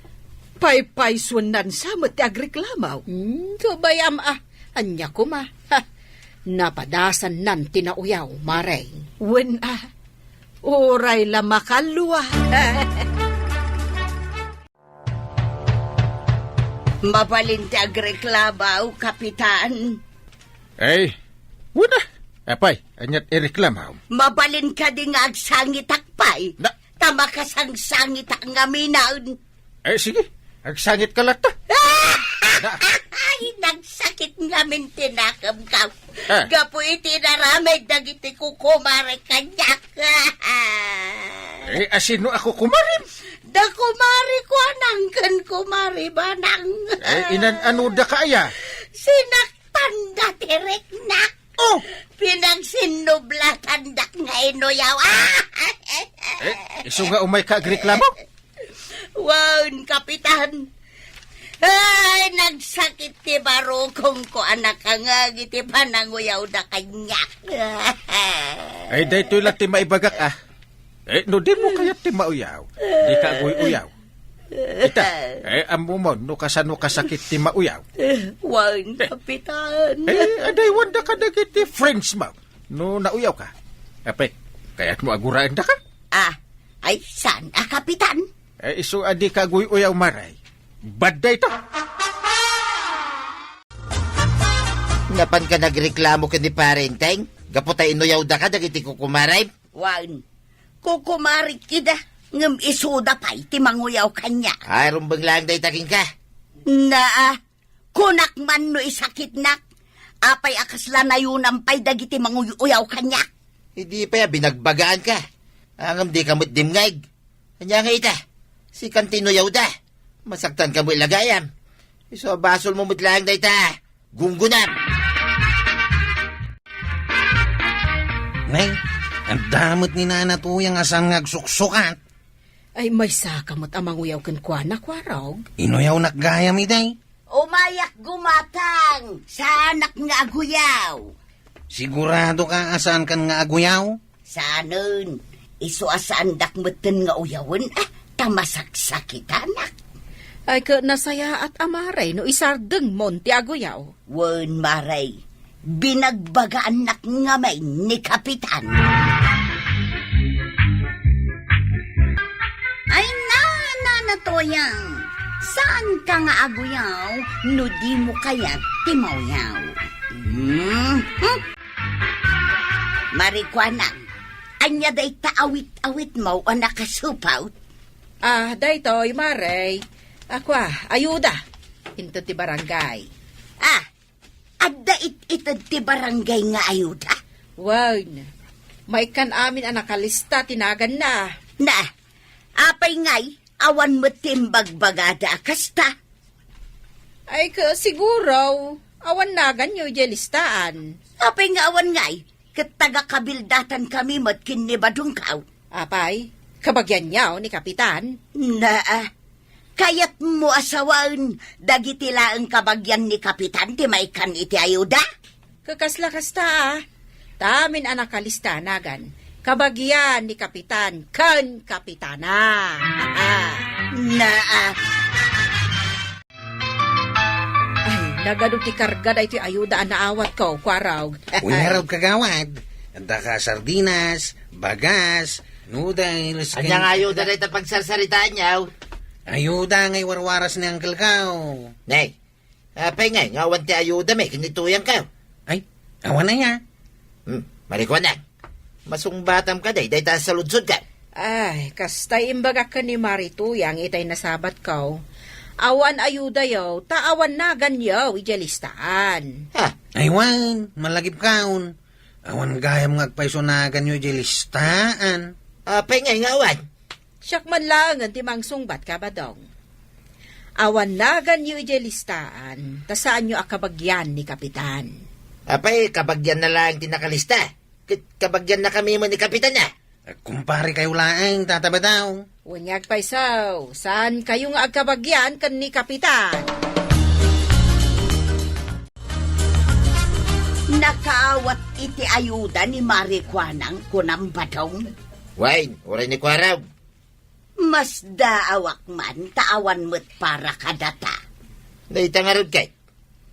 Paypaysuennan sa met ti agreklamo. Hmm, kabayam a. Ania koma? Ha, napadasannan ti nauyaw, Mare. Wen a. Uray la makalua. Mabalin ti agreklamo, Kapitan. Ay, wen a. Apay, aniat ireklamo? Mabalin kadi nga agsangitak pay? Na- Ta makasangsangit ngamin. Eh, sige. Agsangit ka latta. Na- Ay, nagsakit ngamin ti nakemko. Ah. Gapu iti inaramid dagiti kukumare kaniak. Eh, asino a kukumarem? Da kumare Kuanang ken kumare Banang. Eh, inan-anoda ka aya? Sinaktan da ti riknak. Oh! Pinagsinnublatandak nga inuyaw. Eh, isu nga umayka agreklamo? Wen, Kapitan. Ay, nagsakit ti barukongko a nakangngeg iti pananguyawda kaniak. Ay, daytoy la ti maibagak, ah. Eh, no dimo kayat ti mauyaw, dika aguy-uyaw. Ita, eh, ammom no kasano kasakit ti mauyaw. Wen, eh, Kapitan. Eh, adaywanda kadagiti friends mo no nauyaw ka. Apay, kayatmo aguraendaka? Ah, ay, saan a, Kapitan? Eh, isu a dika aguy-uyaw, Mare. Bad dayta. Napanka nagreklamo ken ni Pare Enteng gapu ta inuyawdaka dagiti kukumarem? Wen, kukumarek ida, ngem isuda pay ti manguyaw kaniak. Ay, rumbeng laeng dayta kenka. Naa, kunak man no isakitnak, apay a kasla nayonam pay dagiti manguy-uyaw kaniak? Idi pay a binagbagaanka, ngem dika met dimngeg. Ania nga ita? Sikan ti inuyawda. Masaktanka met la gayam. Isu a basolmo met laeng dayta. Gunggonam. Nay, adda met ni Nana Tuyang a saan nga agsuksukat. Ay, maysaka met a manguyaw kenkuana, Kuarog. Inuyawnak gayam idi. Umayak gumatang, saanak nga aguyaw. Siguradoka a saankan nga aguyaw? Saanen, isu a saandak metten nga uyawen, ah, ta masaksakitanak. Ay, ket nasayaat a Mare no isardengmon ti aguyaw. Wen, Mare, binagbagaannak ngamin ni Kapitan. Ay, na, Nana Tuyang, saanka nga aguyaw no dimo kayat ti mauyaw. Hmm? Hmm? Mare Kuanang, ania dayta awit-awitmo a nakasupot? Ah, daytoy, Mare. Akua, ayuda. Inted ti barangay. Ah, adda it-ited ti barangay nga ayuda? Wen, maikkan amin a nakalista ti naganna. Na, apay ngay, awan met ti imbagbagada a kasta? Ay, ka, siguro, awan naganyo idiay listaan. Apay nga awan ngay, ket taga-kabildatan kami met ken ni Badongkaw. Apay, kabagianyo ni Kapitan? Naa, kayatmo a sawen dagiti laeng kabagian ni Kapitan ti maikkan iti ayuda? Kakasla kasta, a. Tamin a nakalista nagan, kabagian ni Kapitan ken Kapitana. Naa. Ay, nagadu ti karga daytoy ayuda a naawatko, Kuarog. Uy, ngarud, kagawad. Adda ka sardinas, bagas, noodles, ania nga ayuda dayta pagsarsaritaanyo? Ayuda nga iwarwaras ni Uncle ko. Nay, apay ngay nga awan ti ayuda mi ken ni Tuyang ko? Ay, awan aya. Hmm, Mare Kuanang. Masungbatam kadi dayta a saludsodko? Ay, kasta imbagak ken ni Mare Tuyang itay nasabatko. Awan ayudayo, ta awan naganyo idiay listaan. Ha? Ay, wen, malagipkon. Awan gayam nga agpayso naganyo idiay listaan. Apay ngay nga awan? Siak man laengen ti mangsungbat, Kabadong. Awan naganyo idiay listaan, ta saanyo a kabagian ni Kapitan. Apay, kabagianna laeng ti nakalista? Ket kabagiannakami met ni Kapitan, a? Agkumparekayo laeng, Tata Badong. Wen nga agpayso, saankayo nga agkabagian ken ni Kapitan? Nakaawat iti ayuda ni Mare Kuanang, kunam, Badong? Wen, uray ni Kuarog. Masdaawak man ta awan met para kadata. Dayta ngarud ket,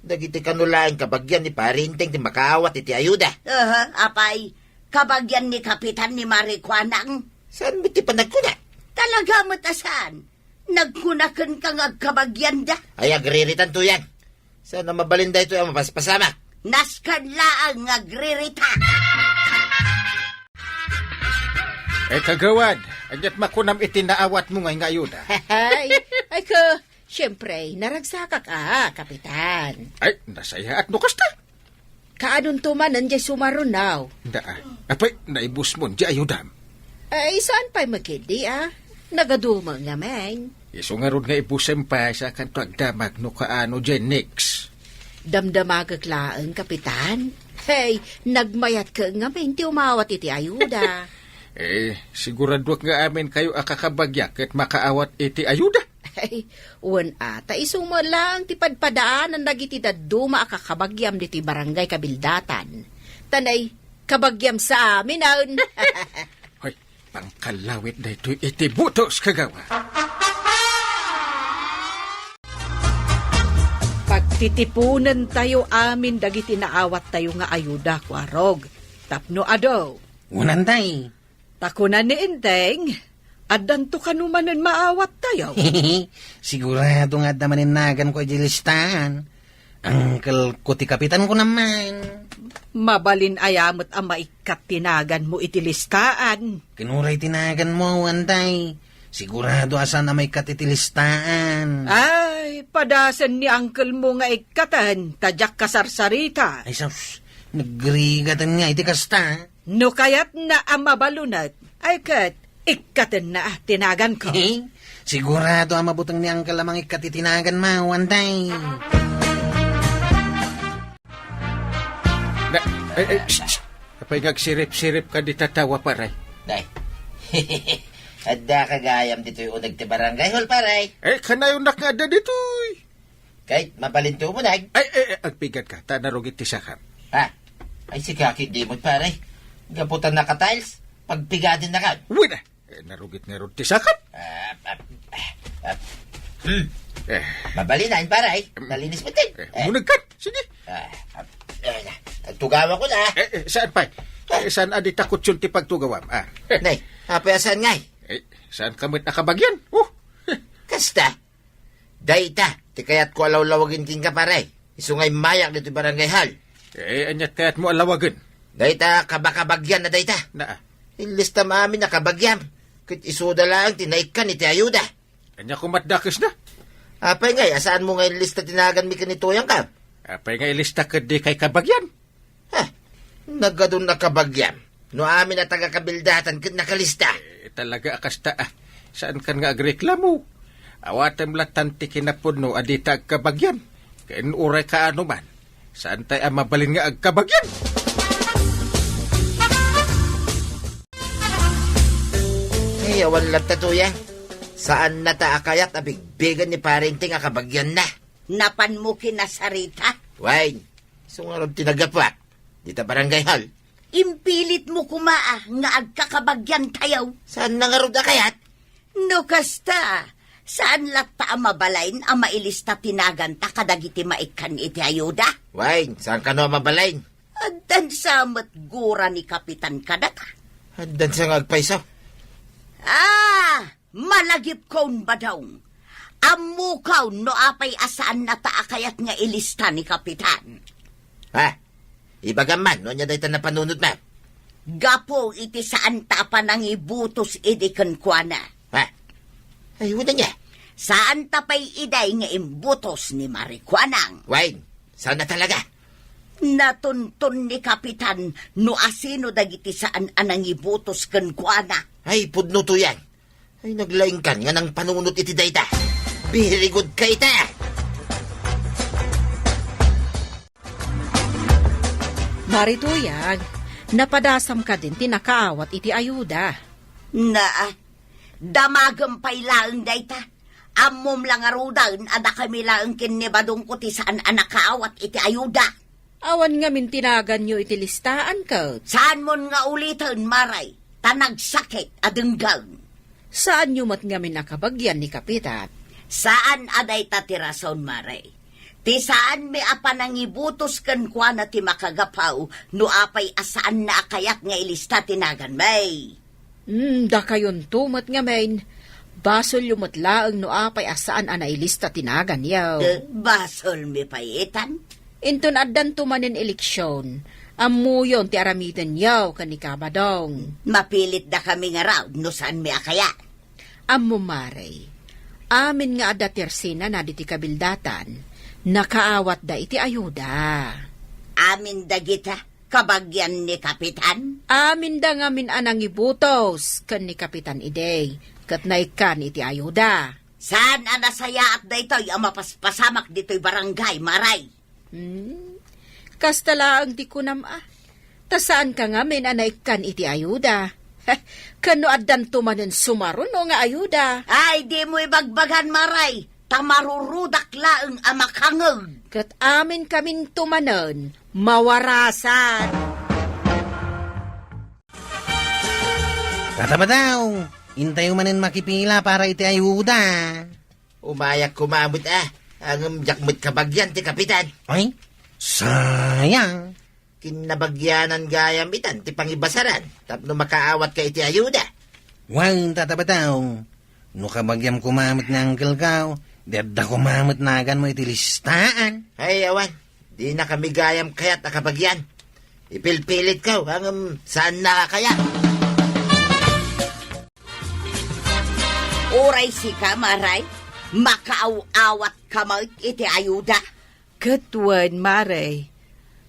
dagiti kano laeng kabagian ni Pari Enteng ti makaawat iti ayuda. Aha, apay, kabagian ni Kapitan ni Mare Kuanang? Saan met ti panagkuna? Talaga met a saan. Nagkuna kenka nga agkabagianda. Ay, agriritan, Tuyang. Saan a mabalin daytoy a mapaspasamak? Nasken laeng nga agririta. Eh, kagawad, aniat makunam iti naawatmo ngay nga ayuda? Ay, ay, ka, siyempre, naragsakak a, Kapitan. Ay, nasayaat no kasta. Kaanonto manen diay sumarunaw? Daa. Apay, naibusmon diay ayudam? Ay, saan pay makidi, a? Nagadumo ngamin. Isu ngarud nga ibusem pay, sakanto agdamag no kaano diay next. Damdamagek laeng, Kapitan. Hey, nagmayat ka ngamin ti umawat iti ayuda. Eh, siguraduak nga aminkayo a kakabagiak ket makaawat iti ayuda. Ay, wen a, ta isu met laeng ti padpadaanan dagiti dadduma a kakabagiam ditoy barangay kabildatan. Ta nay, kabagiam sa aminen. Hoy, pangkallawit daytoy iti butos, kagawa. Pagtitiponentayo amin dagiti naawattayo nga ayuda, Kuarog, tapno adu. Wen, Antay. Ta kuna ni Enteng, addanto kano manen maawattayo. Sigurado nga adda manen naganko idiay listaan. Uncle ko ti kapitan ko naman. Mabalin aya met a maikkat ti naganmo iti listaan? Ken uray ti naganmo, Antay. Sigurado a saan a maikkat iti listaan. Ay, padasen ni uncle mo nga ikkaten, ta diak kasarsarita. Ay, sus, nagrigaten nga iti kasta. No kayatna a mabalunet, ay ket ikkatenna ti naganko. Sigurado a mabuteng ni Uncle a mangikkat iti naganmo, Antay. Na, eh, eh, shh, shh. Pay nga agsirip-sirip ka di tatawa, pare. Nay. Adda ka gayam ditoy uneg ti barangay hall, pare. Eh, kanayon nak nga adda ditoy. Kay, mabalinto mo, nag- Ay, eh, eh, agpigad ka. Ta narugit ti sakam. Ha? Ay, si Kaki Dimot, pare. Gaputan na ka tiles. Pagpigadin na ka. Uy na. Eh, narugit ngarud ti sakam. Ah, ah, ah, ah. Hmm. Eh. Mabalin, pare. Nalinis mo, tin. Eh, Eh. munag ka. Sige. Ah, ah, eh, tugawan ko na. Eh, eh, saan pa? Eh, saan a di takot yun ti pagtugawam? Ah. Nay, apay a saan ngay? Eh, saan ka met nakabagyan? Oh. Kasta. Dayta, ti kayatko a lawlawagen kenka, pare. Isu nga immayak ditoy barangay hall. Eh, aniat kayatmo a lawagen? Dayta, kabakabagyan na dayta. Naa. Illistam amin a kabagyam. Ket isuda laeng ti naikkan iti ayuda. Ania komat dakesna? Apay ngay, a saanmo nga illista ti naganmi ken ni Tuyang ka? Apay nga ilista ket di kay kabagyan? Ha? Nagadun a kabagyam. No amin a taga-kabildatan ket nakalista. Eh, talaga a kasta, ah. Saan kan nga agreklamo? Awatem latan ti kinapudno a dita agkabagyan. Ken uray kaano man, saan tay a mabalin nga agkabagyan? Ay, awan latta, Tuyang. Saan na ta a kayat a bigbigen ni Pare Inting a kabagyan na. Napan mo kinasarita? Wen, isu ngarud ti naggapuak. Dita barangay hall. Impilit mo kuma a nga agkakabagyan tayo. Saan na ngarud a kayat? No kasta, saan latta a mabalin a mailista ti naganta kadagiti maikkan iti ayuda? Wen, saan kano a mabalin? Addan sa met gura ni Kapitan kadata. Addan sa nga agpayso. Ah! Malagipkon, Badong. Ammokon no apay a saan nata a kayat nga ilista ni Kapitan. Ha? Ibagam man, no ania dayta napanunotna? Gapu iti saan ta a panangibutos idi kenkuana. Ha? Ay, wen ania? Saan ta pay iday nga imbutos ni Marikuanang. Wen, saan na talaga? Natunton ni Kapitan no asino dagiti saan a nangibutos kenkuana. Ay, pudno, Tuyang. Ay, naglaingkan nga nangpanunot iti dayta. Very good ka ita! Mari Tuyang, napadasam kadin ti nakaawat iti ayuda. Naa, damagem pay laeng dayta. Ammom la ngaruden a dakami laeng ken ni Badongko ti saan a nakaawat iti ayuda. Awan ngamin ti naganyo iti listaan ket. Saanmon nga uliten, Mare, ta nagsakit a denggen. Saanyo met ngamin a kabagyan ni Kapitan? Saan a dayta ti rason, Mare. Ti saanmi a panangibutos kenkuana ti makagapu no apay a saanna a kayat nga ilista ti naganmi. Hmm, dakayonto met ngamin. Basolyo met laeng no apay a saan a nailista ti naganyo. Eh, basolmi pay itan? Inton addanto manen eleksion, ammoyon ti aramidenyo ken ni Kabadong. Mapilit dakami ngarud no saanmi a kayat. Ammo, Mare, amin nga adda ti arsinana diti kabildatan, nakaawatda iti ayuda. Amin dagita, kabagyan ni Kapitan? Aminda ngamin a nangibutos ken ni Kapitan idi, ket naikkan iti ayuda. Saan a nasayaat daytoy a mapaspasamak ditoy barangay, Mare? Hmm? Kasta laeng ti kunam a. Ta saanka ngamin a naikkan iti ayuda. Ken no addanto manen sumaruno nga ayuda. Ay, dimo ibagbagan, Mare. Ta marurudak laeng a makangeg. Ket aminkaminto manen, mawarasan. Tata Badong, intayo manen makipila para iti ayuda. Umayak koma met a, ngem diak met kabagyan ti Kapitan. Ay, sayang. Kinabagyanan gayam itan ti pangibasaran tapno makaawatka iti ayuda. Wen, Tata Badong, no kabagyam koma met ni Uncle Kao, di adda koma met naganmo iti listaan. Ay, awan. Dinakami gayam kayat a kabagyan. Ipilpilitko, ngem saanna a kayat. Uray sika, Mare, makaaw-awatka met iti ayuda. Ket wen, Mare,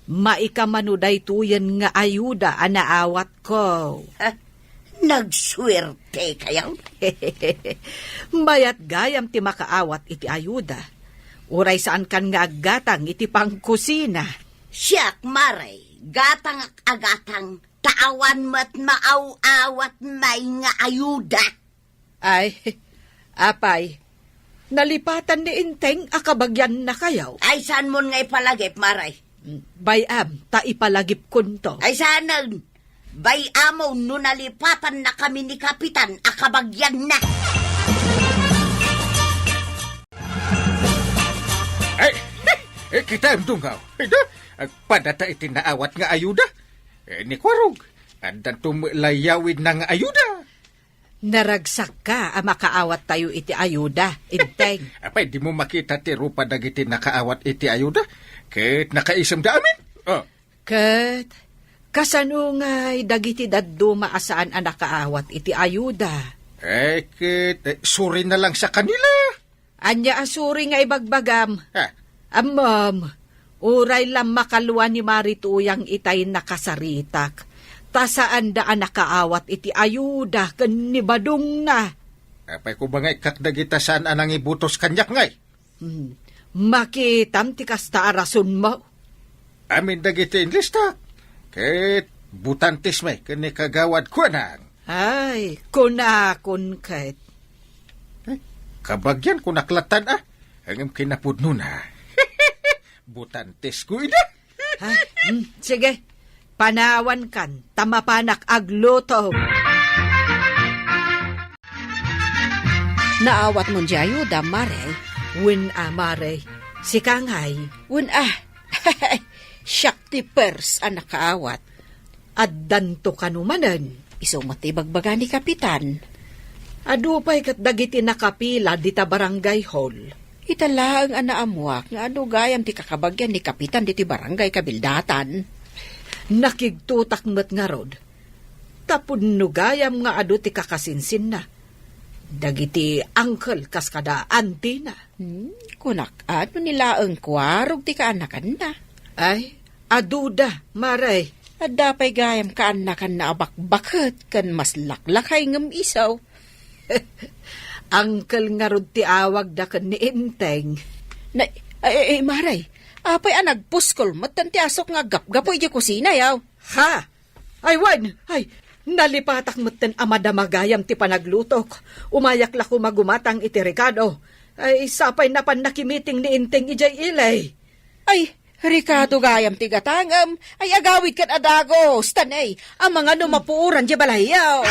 maikamano daytoyen nga ayuda a naawatko. Ah, nagsuertekayo? Mayat gayam ti makaawat iti ayuda. Uray saankan nga aggatang iti pangkusina. Siak, Mare, gatangak a gatang, ta awan met maaw-awat may nga ayuda. Ay, apay, nalipatan ni Enteng a kabagiannakayo? Ay, saanmon nga ipalagip, Mare? Bay-am, ta ipalagipkonto. Ay, saanen? Bay-amon no nalipatannakami ni Kapitan a kabagianna. Ay, eh, kitaem, Dungaw. Ida, agpadata iti naawat nga ayuda. Eh, ni Kuarog, addanto met layawidna nga ayuda. Naragsakka a makaawattayo iti ayuda, Enteng. Apay, dimo makita ti rupa dagiti nakaawat iti ayuda? Ket nakaisemda amin. Oh. Ket, kasano ngay dagiti dadduma a saan a nakaawat iti ayuda? Eh, ket, eh, suri na lang sa kanila. Ania a suri nga ibagbagam? Ha? Ammom, uray la makalua ni Mari Tuyang itay nakasaritak, ta saanda a nakaawat iti ayuda ken ni Badongna. Apay ko ba nga ikkak dagita saan a nangibutos kaniak ngay? Hmm. Makitam ti kasta a rasonmo. Amin dagiti inlistak. Ket butantes met ken ni Kagawad Kuanang. Ay, kunakon ket. Eh, kabagian kunak lattan, ah. Ngem kinapudnona. Butantes ko ida. Ha? Hmm, sige. Panawankan, ta mapanak agluto. Naawatmon diay ayuda, Mare? Wen a, Mare. Sika ngay? Wen a. Siak ti pers a nakaawat. Addanto kano manen? Isu met ti ibagbaga ni Kapitan. Adu pay ket dagiti nakapila dita barangay hall. Ita laeng a naammuak nga adu gayam ti kakabagian ni Kapitan ditoy barangay kabildatan. Nakigtotak met ngarud. Ta pudno gayam nga adu ti kakasinsinna. Dagiti uncle kas kada antina. Hmm, kunak, adu ni laeng Kuarog ti kaanakanna? Ay, aduda, Mare. Adda pay gayam kaanakanna a bakbaket ken mas laklakay ngem isu. Uncle ngarud ti awagda ken ni Enteng. Na, ay, ay, ay, Mare, apay a nagpuskol metten ti asok nga aggapgapu idiay kusina, yaw? Ha? Ay, wen! Ay, nalipatak metten a madama gayam ti panaglutok. Umayak la koma gumatang iti rekado. Ay, sapay napan nakimiting ni Enteng idiay ili. Ay, rekado gayam ti gatangem. Ay, agawidkan a dagus, ta nay, amangan no mapuoran diay balayyo.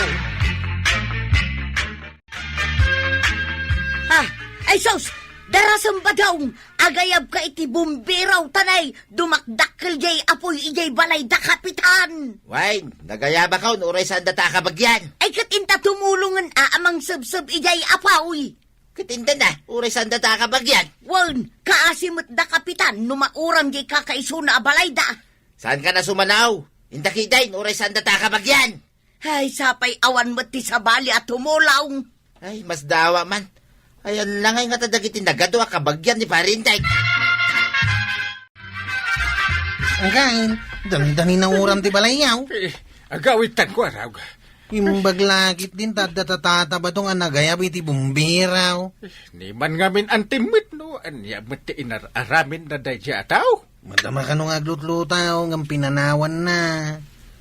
Ah, ay sus! Darasem, Badong! Agayabka iti bumbero, ta nay, dumakdakkel diay apuy idiay balay da Kapitan! Wen, nagayabakon, uray saanda ta a kabagian. Ay, ket inta tumulongen a, a mangsebseb idiay apuy. Ket inta na, uray saanda ta a kabagian. Wen, kaasi met da Kapitan no mauram diay kakaisuna a balayda. Saankan a sumanaw? Inta ketdin, uray saanda ta a kabagian. Ay, sapay awan met ti sabali a tumulong. Ay, masdawa man. Ay, ania ngay ngata dagiti nagadu a kabagian ni Pare Enteng? Anggain, dangdanginaw uram ti balayyo. Eh, agawidtan ko, Arag. Imbag la ketdin ta adda tatata Badong a nagayab iti bumbero. Ni man ngamin antim met no ania met ti inar-aramidna daydiay a tao. Madama kano nga aglutlutaw ngem pinanawanna.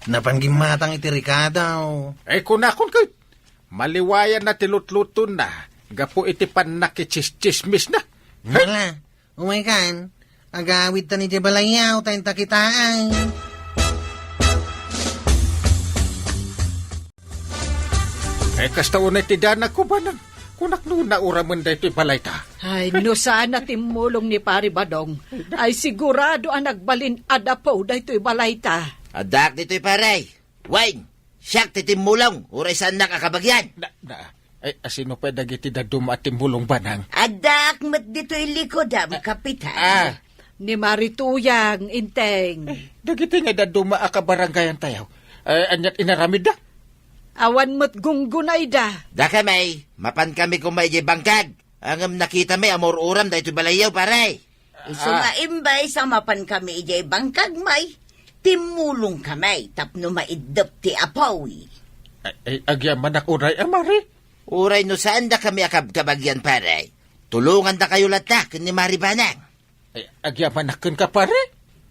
Napan gimmatang iti rekado. Ay, kunakon ket, maliwayanna ti lutlutonna gapu iti pannakitsistsismisna. Wala. Umaykan, agawidtan idiay balayyo, ta inta kitaen. Ay, kasta unay ti danagko, Banang. Kunak no nauramen daytoy balayta. Ay, no saan a timmulong ni Pare Badong, ay sigurado a nagbalin a dapo daytoy balayta. Addaak ditoy, pare. Wen, siak ti timmulong, uray saannak a kabagian. Na, na, ay, asino pay dagiti dadduma a timmulong, Banang? Addaak met ditoy likodam, Kapitan. Ah. Ni Mari Tuyang, Enteng. Dagiti nga dadduma a kabarangayantayo. Ay, aniat inaramidda? Awan met gunggunayda. Dakami, mapankami koma idiay bangkag. Ngem nakitami a maur-uram daytoy balayyo, pare. Isu nga imbes a mapankami idiay bangkagmi, timmulongkami tapno maiddep ti apuy. Ay, ay, agyamanak uray a, Mari. Uray no saandakami a kabkabagian, pare. Tulongandakayo latta ken ni Mari Banang. Ay, agyamanak kenka, pare.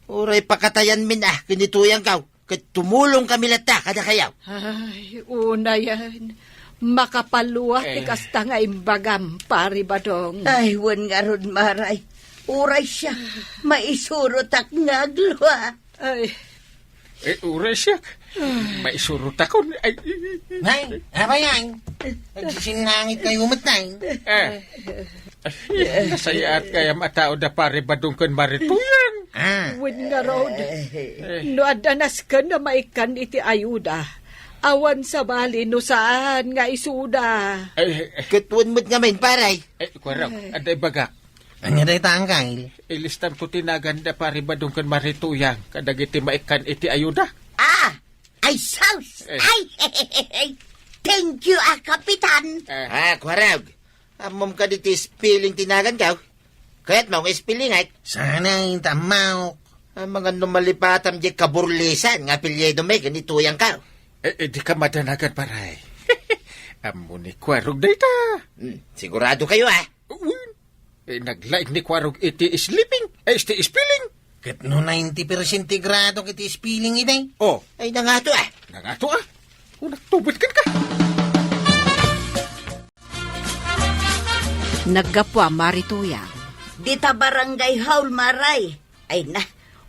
Uray pakatayanmin a ken ni Tuyangko, ket tumulongkami latta kadakayo. Ay, unayen. Makapaluat ti Eh. kasta nga imbagam, Pari Badong. Ay, wen ngarud, Maray. Uray siak, maisurotak nga aglua. Ay. Eh, uray siak. Maisurotakon. Ay. Nay, apay yan? Nagsisinnangit kayo met, nay. Eh. Ay, nasayaat kayam a tao da Pari Badong ken Mari Tuyang. Ah. Wen ngarud. Eh. No adda nasken a maikkan iti ayuda, awan sabali no saan nga isuda. Ay, ay, ay. Ket wen met ngamin, Pari. Ay, kuarok, adda ibagak. Ania dayta, Angkel? Ilistamto ti nagan da Pari Badong ken Mari Tuyang kadagiti maikkan iti ayuda. Ah! Ay, sus! Eh. Ay! Thank you, ah, Kapitan. Eh. Ah, kuarog. Ammom kadi ti spelling ti naganko? Kayatmo nga spellingek? Saan, ta ammok. Ah, mangano malipatam di kaburlisan nga apelyidomi ken ni Tuyangko? Eh, eh, di ka madanagan, paray. Ammo ni Kuarog dayta. Hmm, sigurado kayo, ah? Wen. Eh, naglaing ni Kuarog iti sleeping, eh, iti spelling. Ket no ninety percent ti gradok iti spelling idi? Oh. Ay, nangato, ah. Nangato, ah. Unak tubet ken ka. Naggapu a Mari Tuyang. Dita barangay hall, Maray. Ay na,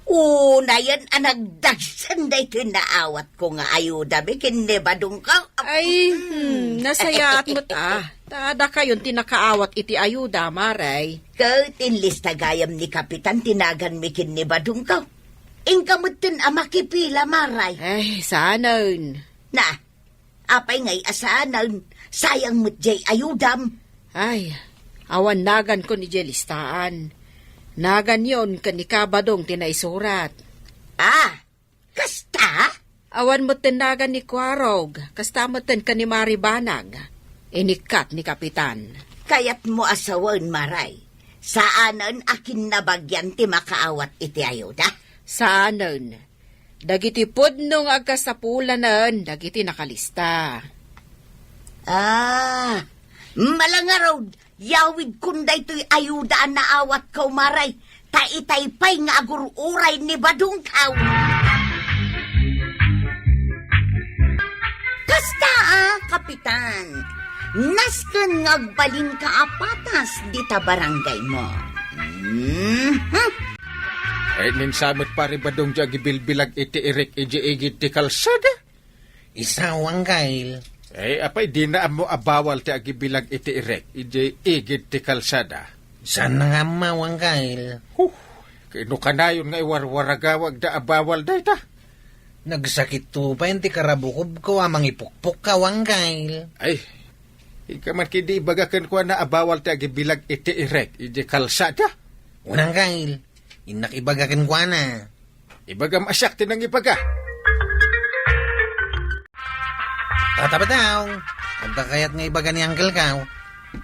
unayen a nagdagsen daytoy naawatko nga ayudami ken ni Badongko. Ay, hmm, nasayaat met a. Ta dakayon ti nakaawat iti ayuda, Maray. Ket inlista gayam ni Kapitan ti naganmi ken ni Badongko. Inka metten a makipila, Maray. Ay, saanen. Na, apay ngay a saanen, sayang met jay ayudam. Ay, awan nagankon idiay listaan. Naganyon ken ni Kabadong ti naisurat. Ah, kasta? Awan metten nagan ni Kuarog, kasta metten ken ni Mari Banag. Inikkat ni Kapitan. Kayatmo a sawen, Maray. Saanen a kinnabagian ti makaawat iti ayuda? Saanen. Dagiti pudno nga agkasapulanen dagiti nakalista. Ah, malangarod, yawidkon daytoy ayuda a naawatko, Maray, ta itay pay nga agur-uray ni Badongko. Kasta a, Kapitan, nasken nga agbalinka a patas dita barangaymo. Mhm. Ay, ninsamet, Pari Badong, di agibilbilag iti irek idiay igid ti kalsada? Isaw, Angkel. Ay, apay, dina ammo a bawal ti agibilag iti irek idiay igid ti kalsada? Saan nga ammo, Angkel? Huh, kano kanayon nga iwarwaragawagda a bawal dayta? Nagsakitto pay ti karabukobko a mangipukpukka, Angkel. Ay, inka man ketdi ibaga kenkuana a bawal ti agibilag iti irek idiay kalsada? Wen, Angkel. Innak ibaga kenkuana. Ibagam a siak ti nangibaga. Tata Badong, adda kayat nga ibaga ni Angkelko?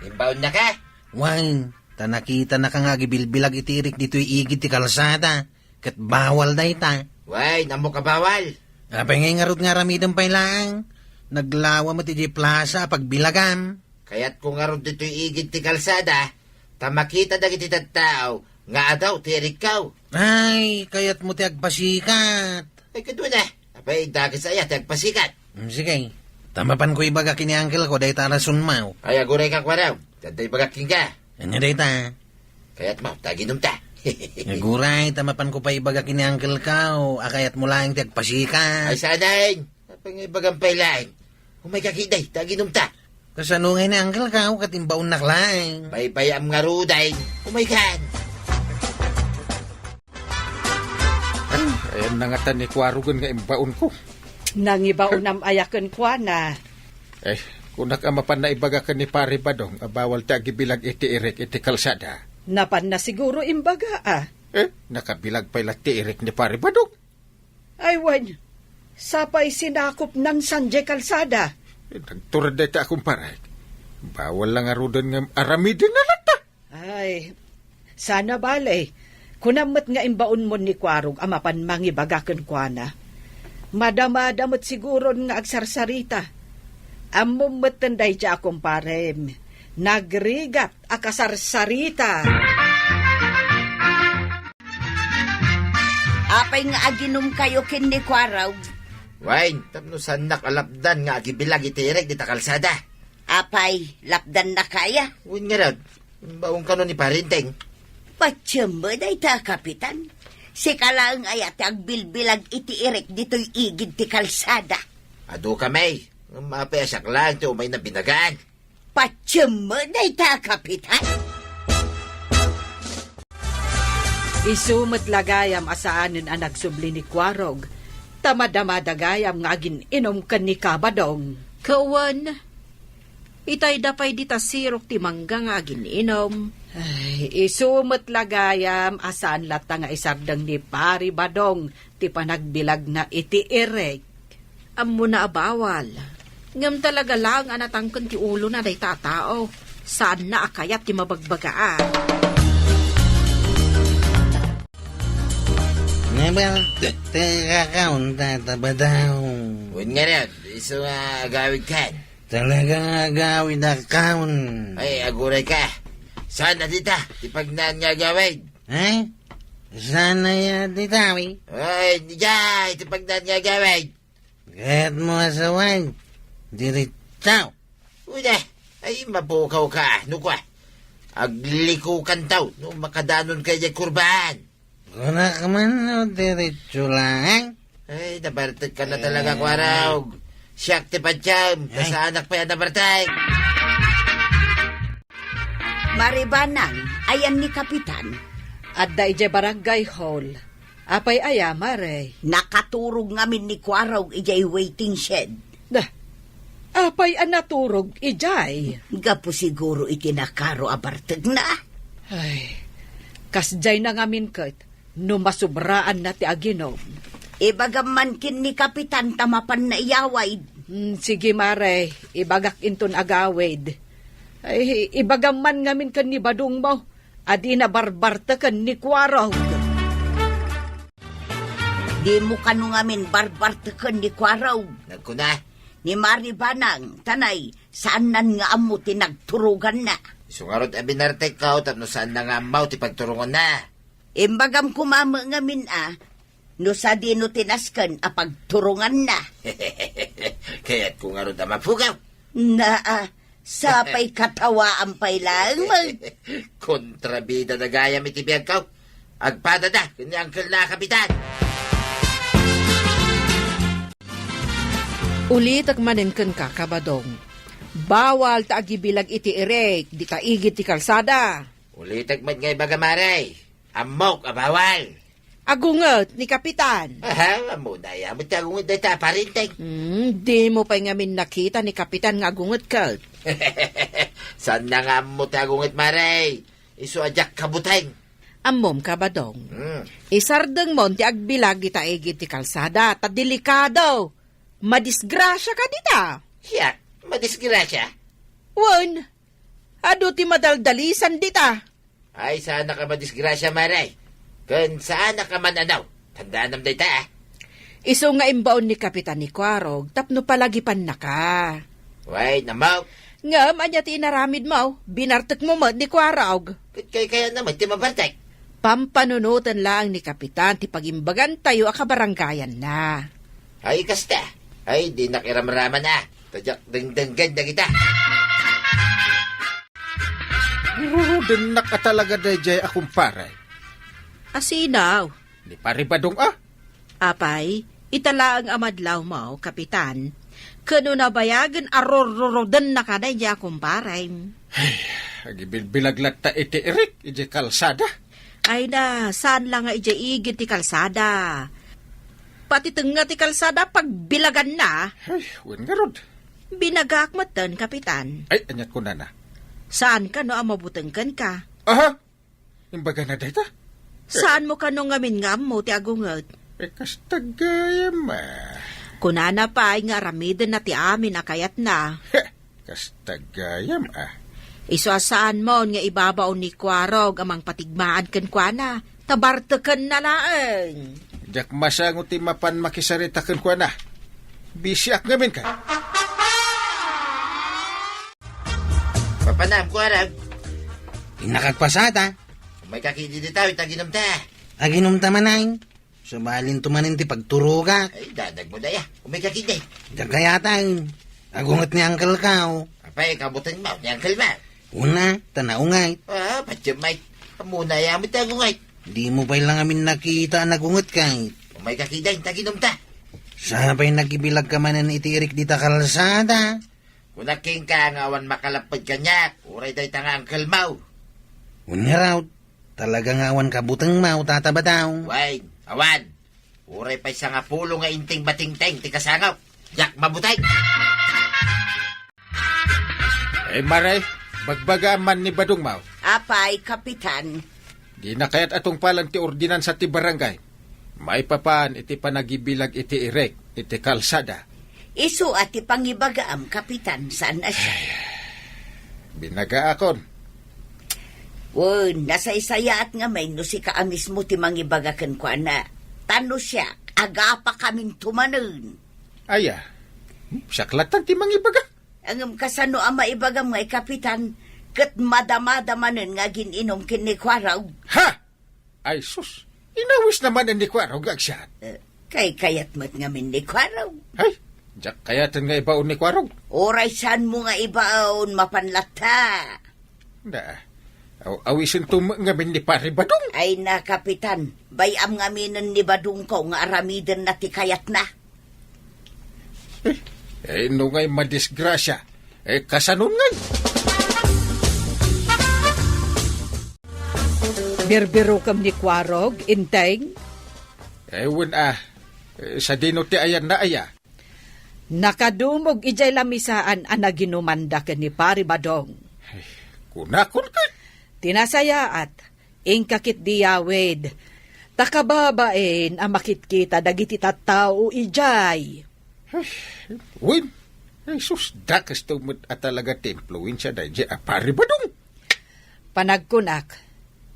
Imbaonnaka? Wen, ta nakitanaka nga agibilbilag iti irek ditoy igid ti kalsada, ket bawal dayta. Wen, ammok a bawal. Apay ngay ngarud nga aramidem pay laeng? Naglawa met idiay plasa a pagbilagam. Kayatko ngarud ditoy igid ti kalsada, ta makita dagiti tattao nga adaw ti irekko. Ay, kayatmo ti agpasikat. Ay, kaduana. Apay, dakes aya ti agpasikat? Mm, sige. Ta mapanko ibaga ken ni Angkelko dayta a rasonmo. Ay, aguray ka, Kuarog. Adda ibagak kenka. Ania dayta? Kayatmo, ta aginumta. Aguray, ta mapanko pay ibaga ken ni Angkelko a kayatmo laeng ti agpasikat. Ay, saanen. Apay nga ibagam pay laeng? Umayka ketdi, ta aginumta. Kasano ngay ni Angkelko ket imbaonnak laeng? Baybay-am ngaruden. Umaykan. Ay, ayanna ngata ni Kuarogen nga imbaonko. Nangibaonam aya kenkuana? Eh, kunak a mapan naibaga ken ni Pari Badong a bawal ti agibilag iti irek iti kalsada. Napanna siguro imbaga, a. Eh, nakabilag pay la ti irek ni Pari Badong. Ay, wen, sapay sinakopnan sadiay kalsada. Eh, nagtured dayta a kumparek. Bawal la ngaruden nga aramiden na latta. Ay, saan a bale. Kunam met nga imbaonmon ni Kuarog a mapan mangibaga kenkuana. Madamada met siguron nga agsarsarita. Ammom metten dayta a kumparem. Nagrigat a kasarsarita. Apay nga aginumkayo ken ni Kuarog? Wen, tapno saannak a lapdan nga agibilag iti irek dita kalsada. Apay, lapdannaka aya? Wen ngarud, imbaon kano ni Parinteng. Patiem met dayta, Kapitan. Sika laeng aya ti agbilbilag iti irek ditoy igid ti kalsada? Adu kami, ngem apay a siak laeng ti umayna binagaan. Patiem met dayta, Kapitan. Isu met la gayam a saanen a nagsubli ni Kuarog, ta madamada gayam nga agin-inom ken ni Kabadong. Kawan, itayda pay dita sirok ti mangga nga agin-inom. Ay, isu met la gayam a saan latta nga isardeng ni Pari Badong ti panagbilagna iti irek. Ammona a bawal. Ngem talaga laeng a natangken ti ulona dayta a tao. Saanna a kayat ti mabagbagaan. Nabal, te-, teka ka, unta ta ba daw? Wen ngarud, isu nga agawid kan. Talaga nga agawid a kaon. Ay, aguray ka. Saan a dita? Ti pagnaan nga agawid. Eh? Saan a ya dita, wi? Ay, dita, ti pagnaan nga agawid. Kayatmo a sawen, diretso. Uy, da, ay, mapukaw ka, no kwa. Aglikukan taw, no makadanon ka diay kurbaan. Kunak man no diretso laeng. Ay, nabartek ka na talaga, Kuarog. Siak ti patiem, ta saanak pay a nabartek. Maribanang, ayan ni Kapitan. Adda idiay barangay hall. Apay aya, Mare? Nakaturog ngamin ni Kuarog idiay waiting shed. Da, apay a naturog idiay? Gapu siguro iti nakaro a bartekna. Ay, kasdiay na ngamin ket no masubraanna ti aginom. Ibagam man ken ni Kapitan ta mapanna iyawid. Hmm, sige, Mare, ibagak inton agawid. Ay, ibagam man ngamin ken ni Badong mo a dina barbarteken ni Kuarog. Dimo kano ngamin barbarteken ni Kuarog. Nagkuna? Ni Maribanang, tanay, saannan nga ammo ti nagturoganna. Isu ngarud a binartekko tapno saanna nga ammo ti pagturonganna. Imbagam koma met ngamin a, no sadino ti nasken a pagturonganna. Kayatko ngarud a mapukaw. Naa, sapay katawaan pay laeng man. Kontrabida da gayam iti biagko. Agpadada ken ni Uncle na Kapitan. Ulitek manen kenka, Kabadong. Bawal ta agibilag iti irek dita igid ti kalsada. Ulitek met nga ibaga, Mare. Ammok a bawal. Agunget ni Kapitan. Aha, ammona aya met ti agunget dayta a parinteng. Hmm, dimo pay ngamin nakita ni Kapitan nga agunget ket. Saanna nga ammo ti agunget, Mare. Isu a diak kabuteng. Ammom, Kabadong. Hmm. Isardengmon ti agbilag dita igid ti kalsada, ta delikado. Madisgrasia ka dita. Siak, madisgrasia? Wen, adu ti madaldalisan dita. Ay, saanak a madisgrasia, Mare. Ken saanak a man-anaw. Tandaanam dayta, a. Isu nga imbaon ni Kapitan ni Kuarog tapno palagipannaka. Wen, ammok. Ngem ania ti inaramidmo? Binartekmo met ni Kuarog. Ket kaykayanna met ti mabartek. Pampanunoten laeng ni Kapitan ti pagimbagantayo a kabarangayanna. Ay, kasta. Ay, dinak iramraman a. Ta diak dengdenggen dagita. Rurudennak a talaga daydiay a kumpare. Asino? Ni Pari Badong a. Apay, ita laeng a madlawmo, Kapitan. Ken no nabayagen a rurrurudennaka daydiay a kumparem. Ay, agibilbilag latta iti irik, iti kalsada. Ay na, saan la nga idiay igid ti kalsada? Pati tengnga ti kalsada, pagbilaganna. Ay, wen ngarud. Binagak metten, Kapitan. Ay, aniat kunana? Saan kano a mabuteng kenka? Aha! Imbagana dayta? Saanmo kano ngamin nga ammo ti agunget? Eh, kasta gayam, a. Kunana pay nga aramidenna ti amin a kayatna. Heh, kasta gayam, a. Isu a saanmon nga ibabaon ni Kuarog a mangpatigmaan kenkuana, ta bartekenna laeng. Diak masango ti mapan makisarita kenkuana. Bisiak ngamin ka. Papanam, Kuarog. Innakagpasata. Umayka ketdi dita, ita aginumta. Aginumta manen? Subalinto manen ti pagturogak. Ay, dadag mo daya. Umay ka kidi. Diak kayatan. Agunget ni Uncle Kao. Apay, kabuteng mo, ni Uncle mo. Una, ta naunget. Ah, patiyem, Mike. Amuna ya mo ti agunget. Di mo pay lang amin nakita a nagunget, Kay. Umay ka kidi, taginom ta. Sapay nagibilag ka manen iti irik dita kalsada. Kunak kenka nga awan makalapped kaniak, uray dayta nga Uncle mo. Wen ngarud, talaga nga awan kabuteng mo, Tata Badong. Wen, awan. Uray pay sangapulo nga inting batingting ti kasangok. Diak mabuteng. Eh, Mare, bagbagaam man ni Badong mo. Apay, Kapitan? Dina kayat a tungpalan ti ordinansa ti barangay maipapan iti panagibilag iti irik iti kalsada. Isu a ti pangibagaam, Kapitan, saan a siak? Binagaakon. Wen, nasaysayaat ngamin no sika a mismo ti mangibaga kenkuana. Ta no siak, agapakaminto manen. Aya, siak lattan ti mangibaga. Ngem kasano a maibagam nga i Kapitan, ket madamada manen nga agin-inum ken ni Kuarog? Ha! Ay sus, inawisna manen ni Kuarog nga agsiat. Eh, kaykayat met ngamin ni Kuarog. Ay, diak kayaten nga ibaon ni Kuarog. Uray saanmo nga ibaon, mapan latta. Na, aw-, awisenton met ngamin ni Pare Badong. Ay na, Kapitan, bay-am ngaminen ni Badongko nga aramidenna ti kayatna. Eh, eh, no ngay madisgrasia, eh, kasanon ngay? Birbirokem ni Kuarog, Inteng? Eh, wen a, eh, sadino ti ayanna aya? Nakadumog idiay lamisaan a naginumanda ken ni Pari Badong. Ay, kunakon ket. Ti nasayaat, inka ketdi yawid. Ta kababain a makitkita dagiti tattao idiay. Ay, wen, ay sus, dakesto met a talaga ti impluensia daydiay a Pari Badong. Panagkunak,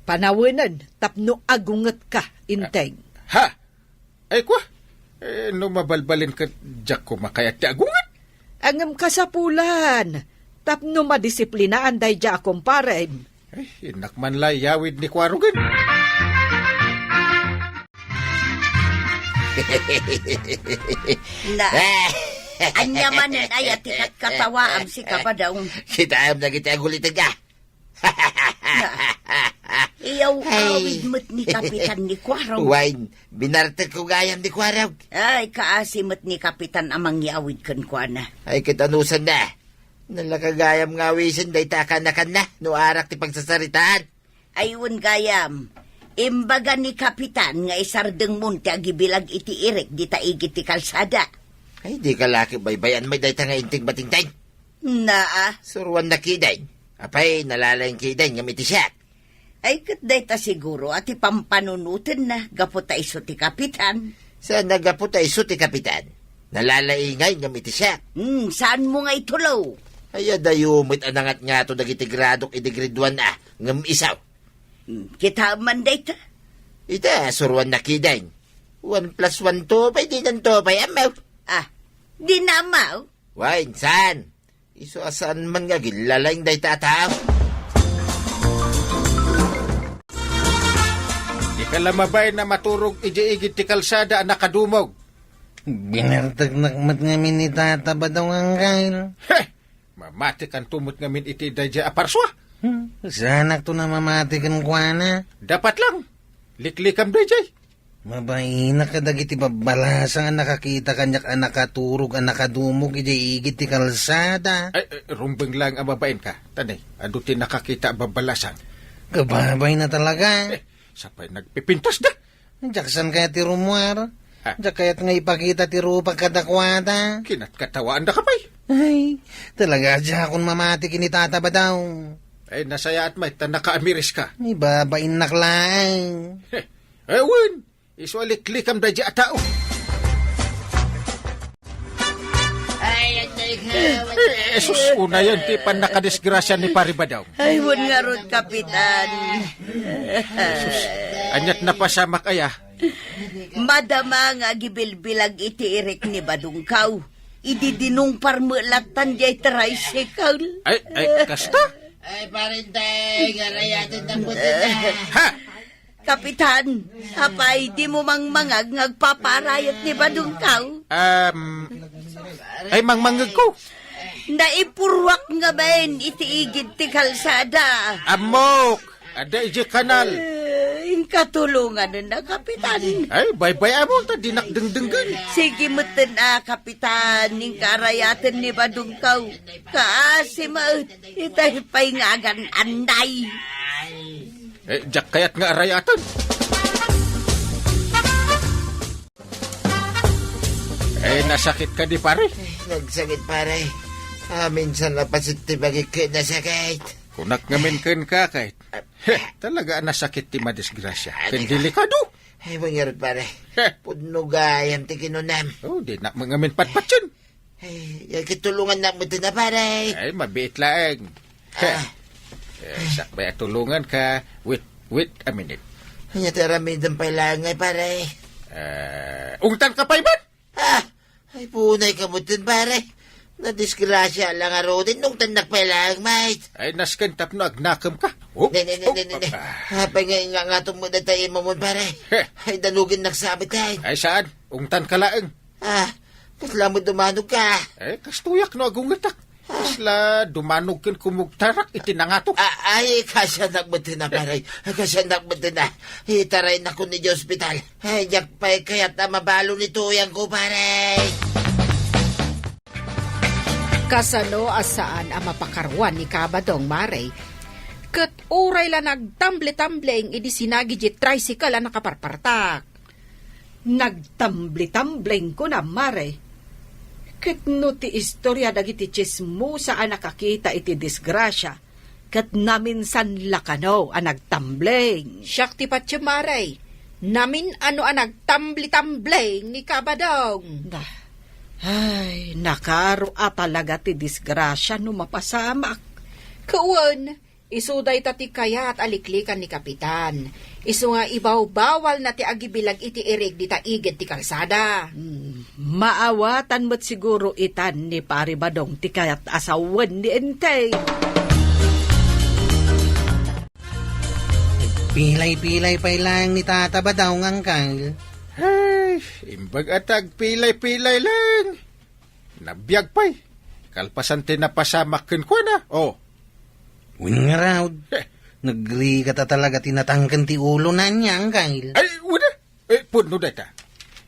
panawenen tapno agungetka, Inteng. Ha? Ay, kua, eh, no mabalbalin ket diak koma kayat ti agunget. Ngem kasapulan, tapno madisiplinaan daydiay a kumparem. Ay, innak man la yawid ni Kuarogen. Na, ania manen aya ti katkatawaam, sika, Badong? Kitaem dagiti agulitedka. Na, iyaw-awid met ni Kapitan ni Kuarog. Wen, binartekko gayam ni Kuarog. Ay, kaasi met ni Kapitan a mangyawid kenkuana. Ay, ket anusanna? Nalaka gayam nga awisen dayta a kanakanna no arak ti pagsasaritaan. Ay, wen gayam, imbaga ni Kapitan nga isardengmon ti agibilag iti irik dita igid ti kalsada. Ay, dika la ket baybay-an met dayta nga inting batingteng. Naa. Suruannak kiden. Apay, nalalaing kiden ngem iti siak. Ay, ket dayta siguro a ti pampanunotenna gapu ta isu ti kapitan. Saan a gapu ta isu ti kapitan? Nalalaingay ngem iti siak. Hmm, saanmo nga itulo? Ay, adayo met a nangatngato dagiti gradok idi grade one a, ngem isu. Hmm, kitaem man dayta. Ita, suruannak kiden. One plus one, two pay, dinan two pay, ammo. Ah, di na ammo? Wen, saan? Isu a saan man nga agillalaing dayta a tao. Dika la mabain a maturog idiay igid ti kalsada a nakadumog. Binarteknak met ngamin ni Tata Badong, Angkel. Heh! Mamatikanto met ngamin iti daydiay a parsua. Hmm, saanakto a mamati kenkuana. Dapat lang. Liklikam daydiay. Mabainak kadagiti babbalasang a nakakita kaniak a nakaturog a nakadumog idiay igid ti kalsada. Ay, ay, rumbeng laeng a mabainka. Tanay, adu ti nakakita a babbalasang? Kababayna talaga. Eh, sapay nagpipintasda. Diak saan kayat ti rummuar. Ah. Diak kayat nga ipakita ti rupak kadakuada. Kinatkatawaandaka pay. Ay, talaga diakon mamati ken ni Tata Badong. Ay, nasayaat met ta nakaamiriska. Ay, babainnak laeng. Heh, eh, wen. Isu a liklikam daydiay a tao. Ay, agdayka, eh, eh, sus, unayen ti pannakadisgrasia ni Pari Badong. Ay, wen ngarud, Kapitan. Sus, aniat napasamak aya? Madama nga agibilbilag iti irik ni Badongko. Idi dinungpar met lattan diay tricycle. Ay, ay, kasta? Ay, parente, garayaten ta puti na. Ha? Kapitan, apay dimo mangmangag nga agpaparayot ni Badongkaw? Um, ay, mangmangegko. Naipurruak ngamin iti igid ti kalsada. Ammok! Adda idiay kanal. Eh, inka tulonganna, Kapitan. Ay, baybay-amon ta dinak dengdenggen. Sige metten a, Kapitan, inka arayaten ni Badongkaw. Kaasi met, itay pay nga agan-anday. Eh, diak kayat nga arayaten. Eh, nasakit kadi, pare? Eh, nagsakit, pare. Ah, minsan napasit ti bagik ket nasakit. Kunak ngamin kenka, kayat. Heh, talaga a nasakit ti madisgrasya. Ken delikado. Ay, mangyarut, pare. Heh. Pudno gayam ti kinunam. Oh, dinak ngamin patpatien. Ay, ay, kitulongannak metten a, pare. Ay, mabiit laeng. Heh. Ah. Eh, sakbay a tulonganka. Wait, wait a minute. Ania ti aramidem pay laeng ngay, pare? Eh, ungtanka pay met? Ah! Ay, punay ka metten, pare. Nadisgrasya la ngaruden, ungtannak pay laeng, mate. Ay, nasken tapno agnakemka. Oh, Ne, ne, ne, oh, ne, ne, ne. Ah. Apay nga ingangatom met dayta imomon, pare? Heh. Ay, danugennak sa met, ay. Ay, saan? Ungtanka laeng. Ah, kasla met dumanogka? Eh, kastoyak no agungetak. Kasla dumanog ken kumugtarak iti nangato. Ah, ay, kasiannak metten a, pare. Kasiannak metten a. Itaraynakon idiay ospital. Ay, diak pay kayat a mabalon ni tuyangko, pare. Kasano a saan a mapakaruan ni Kabadong, Mare? Ket uray la nagtamble-tambleng idi sinagi diay tricycle a nakaparpartak. Nagtamble-tambleng kuna, Mare. Ket no ti istorya dagiti tsismosa a nakakita iti disgrasya, ket naminsan la kano a nagtambleng. Siak ti patiem, Mare. Namin-ano a nagtamble-tambleng ni Kabadong. Na, ay, nakaro a talaga ti disgrasya no mapasamak. Kawan, isu dayta ti kayat a liklikan ni Kapitan. Isu nga ibawbawalna ti agibilag iti irig dita igid ti kalsada. Hmm, maawatan met siguro itan ni Pari Badong ti kayat a sawen ni Enteng. Pilay-pilay pay laeng ni Tata Badong, Angkel. Ay, imbag a tagpilay-pilay laeng. Nabiag pay. Kalpasan ti napasamak kenkuana. Oh. Wen ngarud. Heh. Nagrigat a talaga ti natangken ti ulona, Angkel. Ay, wen a. Eh, pudno dayta.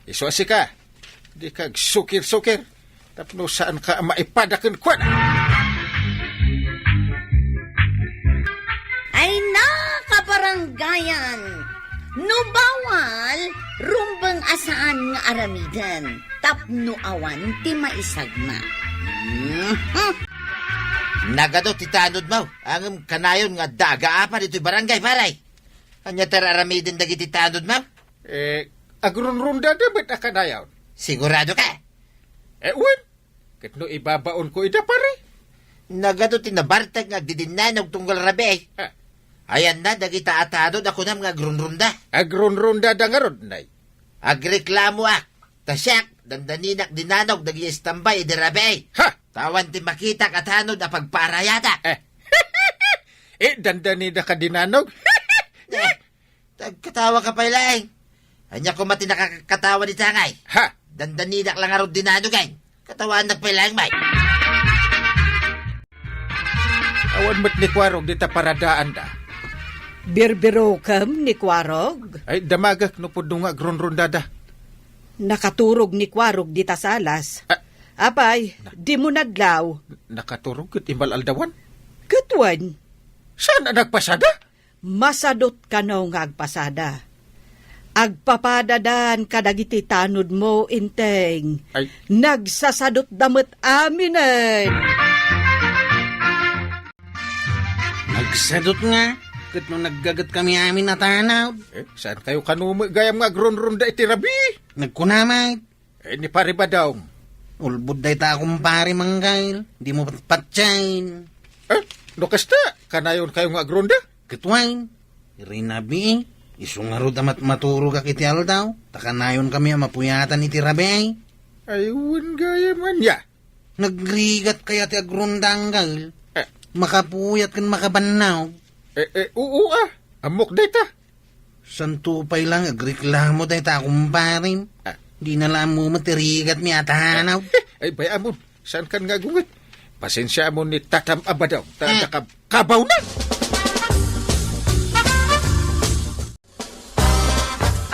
Isu a sika. Dika agsukir-sukir. Tapno saanka a maipada kenkuana. Ay, nakabaranggayan! No bawal, rumbeng a saan nga aramiden, tapno awan ti maisagma. Mhm. Nagadu ti tanodmo, ngem kanayon nga adda agaapa ditoy barangay, pare. Ania ti aramiden dagiti tanodmo? Eh, agrunrundada met a kanayon. Siguradoka? Eh, wen. Ket no ibabaonko ida, pare? Nagadu ti nabartek nga agdidinnanog tunggal rabii. Ah. Ayanna dagita a tanod a kunam nga agrunrunda. Agrunrundada ngarud, Nay. Agreklamoak, ta siak, dandaninak dinanog dagiti istambay idi rabii. Ha! Ta awan ti makitak a tanod a pagpaarayatak. Eh. Eh, dandanidaka dinanog? Eh. Agkatawaka pay laeng. Ania koma ti nakakatawa dita ngay? Ha? Dandaninak la ngarud dinanog ngay. Katawaannak pay laeng, bay. Awan met ni Kuarog dita paradaanda. Birbirokem ni Kuarog? Ay, damagek no pudno nga agrunrundada. Nakaturog ni Kuarog dita salas. Ah. Apay, dimo nadlaw. Nakaturog ket imbal-aldawan? Ket wen. Saan a nagpasada? Masadot kano nga agpasada. Agpapadadan kadagiti tanodmo, Enteng. Ay. Nagsasadotda met aminen. Nagsadot nga, ket no naggaget kami amin a tanod. Eh, saan kayo kano met gayam nga agrunrunda iti rabii? Nagkuna met. Eh, ni Pare Badong. Ulbod dayta a kumpare, Manggail. Di mo patpatien. Eh, no kasta, kanayon kayo nga agronda? Ket wen, iti rabii, isu ngarud a mat-, maturogak iti aldaw, ta kanayon kami a mapuyatan iti rabii. Ay, wen gayam ania. Nagrigat kaya ti agronda, Anggail? Eh. Makapuyat ken makabannaw. Eh, eh, oo, ah. Ammok dayta. Santo pay lang, agreklamo dayta, kumparim. Ah. Di na lang mo matirigat mi atanaw. Ay, bay-am, saan kan nga agunget? Pasensiaam ni Tatam Abadaw, ta Hmm. adda kab-, kabaw na.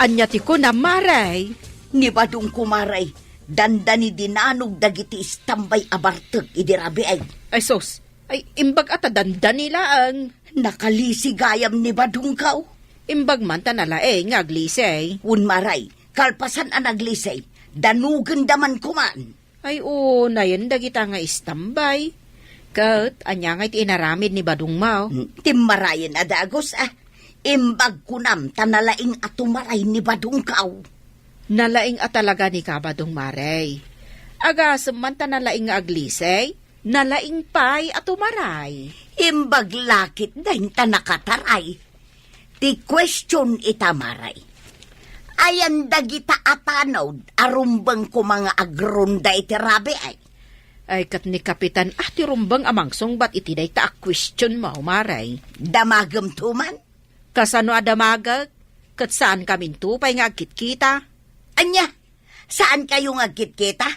Ania ti kunam, Mare? Ni Badong, Kumare, dandani dinanog dagiti istambay a bartek idi rabii. Ay, sus. Ay, imbag a ta dandani laeng. Nakalisi gayam ni Badongko. Imbag man ta nalaing nga aglisi. Wen, Mare, kalpasan a naglisi, danogenda man koman. Ay, unayen dagita nga istambay. Ket ania ngay ti inaramid ni Badongmo? Hmm, timmarayen a dagus, ah. Imbag kunam ta nalaing a tumaray ni Badongko. Nalaing a talaga ni Kabadong, Mare. Agasem man ta nalaing nga aglisi, nalaing pay a tumaray. Imbag la ketdin ta nakataray. Ti question ita, Mare. Ayan dagita a tanod a rumbeng koma nga agronda iti rabii? Ay, ket ni Kapitan a ti rumbeng a mangsungbat iti dayta a questionmo, Mare. Damagemto man? Kasano a damagek? Ket saankaminto pay nga agkitkita. Ania? Saankayo nga agkitkita?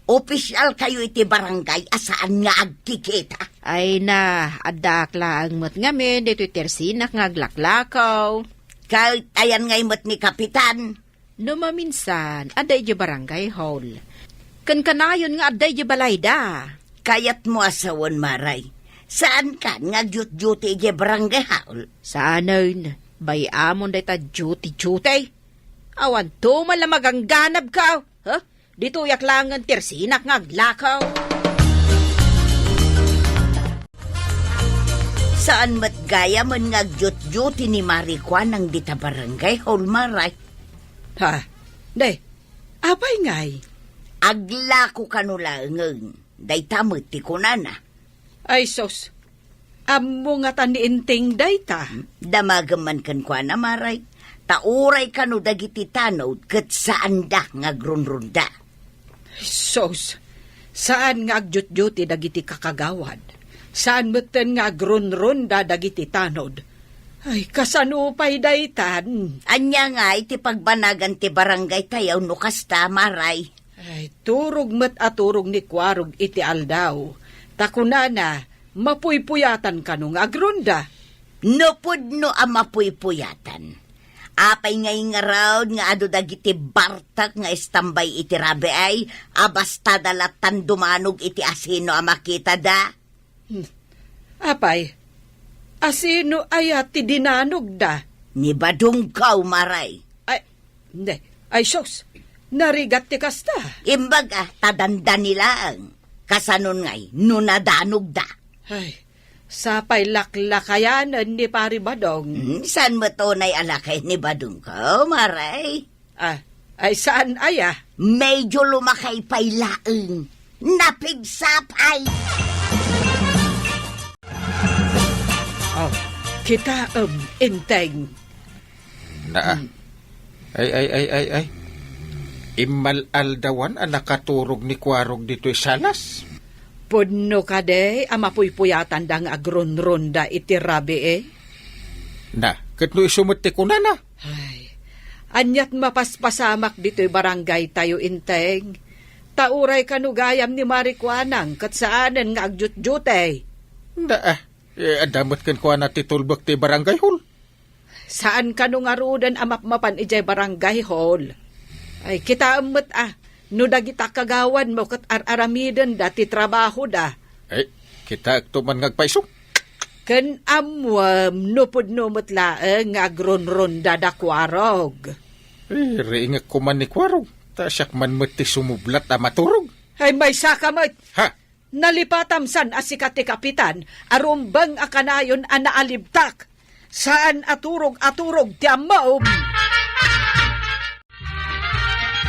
Opisialkayo iti barangay a saan nga agkikita? Ay na, addaak laeng met ngamin ditoy tersinak nga aglaklakaw. Ket ayan ngay met ni Kapitan? No maminsan, adda idiay barangay hall. Ken kanayon nga adda idiay balayda. Kayatmo a sawen, Mare, saankan nga agduty-duty idiay barangay hall? Saanen, bay-amon dayta duty-duty. Awanto man la magangganabka, ha? Ditoyak laengen tersinak nga aglakaw. Saan met gayamen nga agduty-duty ni Mare Kuanang dita barangay hall, Mare? Ha? Ne, apay ngay? Aglako kano laengen. Dayta met ti kunana. Ay sus, ammo ngata ni Enteng dayta? Damagem man kenkuana, Mare. Ta uray kano dagiti tanod ket saanda nga agrunrunda. Sus, saan nga agduty-duty dagiti kakagawad. Saan metten nga agrunrunda dagiti tanod. Ay, kasano pay daytan? Ania ngay ti pagbanagan ti barangaytayo no kasta, Mare? Ay, turog met a turog ni Kuarog iti aldaw. Ta kunana, mapuypuyatan kano nga agronda. No pudno a mapuypuyatan, apay ngay ngarud nga adu dagiti bartek nga istambay iti rabii a bastada lattan dumanog iti asino a makitada? Hmm. Apay, asino aya ti dinanogda? Ni Badungkaw, Mare. Ay, ne, ay sus, narigat ti kasta. Imbag a, ta dandani laeng. Kasanon ngay, no nadanogda? Ay, sapay laklakayanen ni Pari Badong. Hmm, saan met unay a lakay ni Badungkaw, Mare? Ah, ay saan aya? Medyo lumakay pay laeng. Napigsa pay. Oh, kitaem, Enteng. Naa. Hmm. Ay, ay, ay, ay, ay. Immal-aldawan a nakaturog ni Kuarog ditoy salas. Pudno kadi a mapuypuyatanda nga agrunrunda iti rabii? Na, ket no isu met ti kunana? Ay, aniat mapaspasamak ditoy barangaytayo, Enteng. Ta uray kano gayam ni Mare Kuanang ket saanen nga agdiutdiute. Daa, eh, adda met kenkuana ti tulbek ti barangay hall. Saan kano ngaruden a mapmapan idiay barangay hall? Ay, kitaem met a, no dagita kagawadmo ket ar-aramidenda ti trabahoda. Ay, kitaekto man nga agpayso. Ken ammuem no pudno met laeng nga agrunrunda da Kuarog. Eh, riingek koman ni Kuarog, ta siak man met ti sumublat a maturog. Ay, maysaka met! Ha? Nalipatam san a sika ti kapitan a rumbeng a kanayon a naalibtak. Saan a turog a turog ti ammom.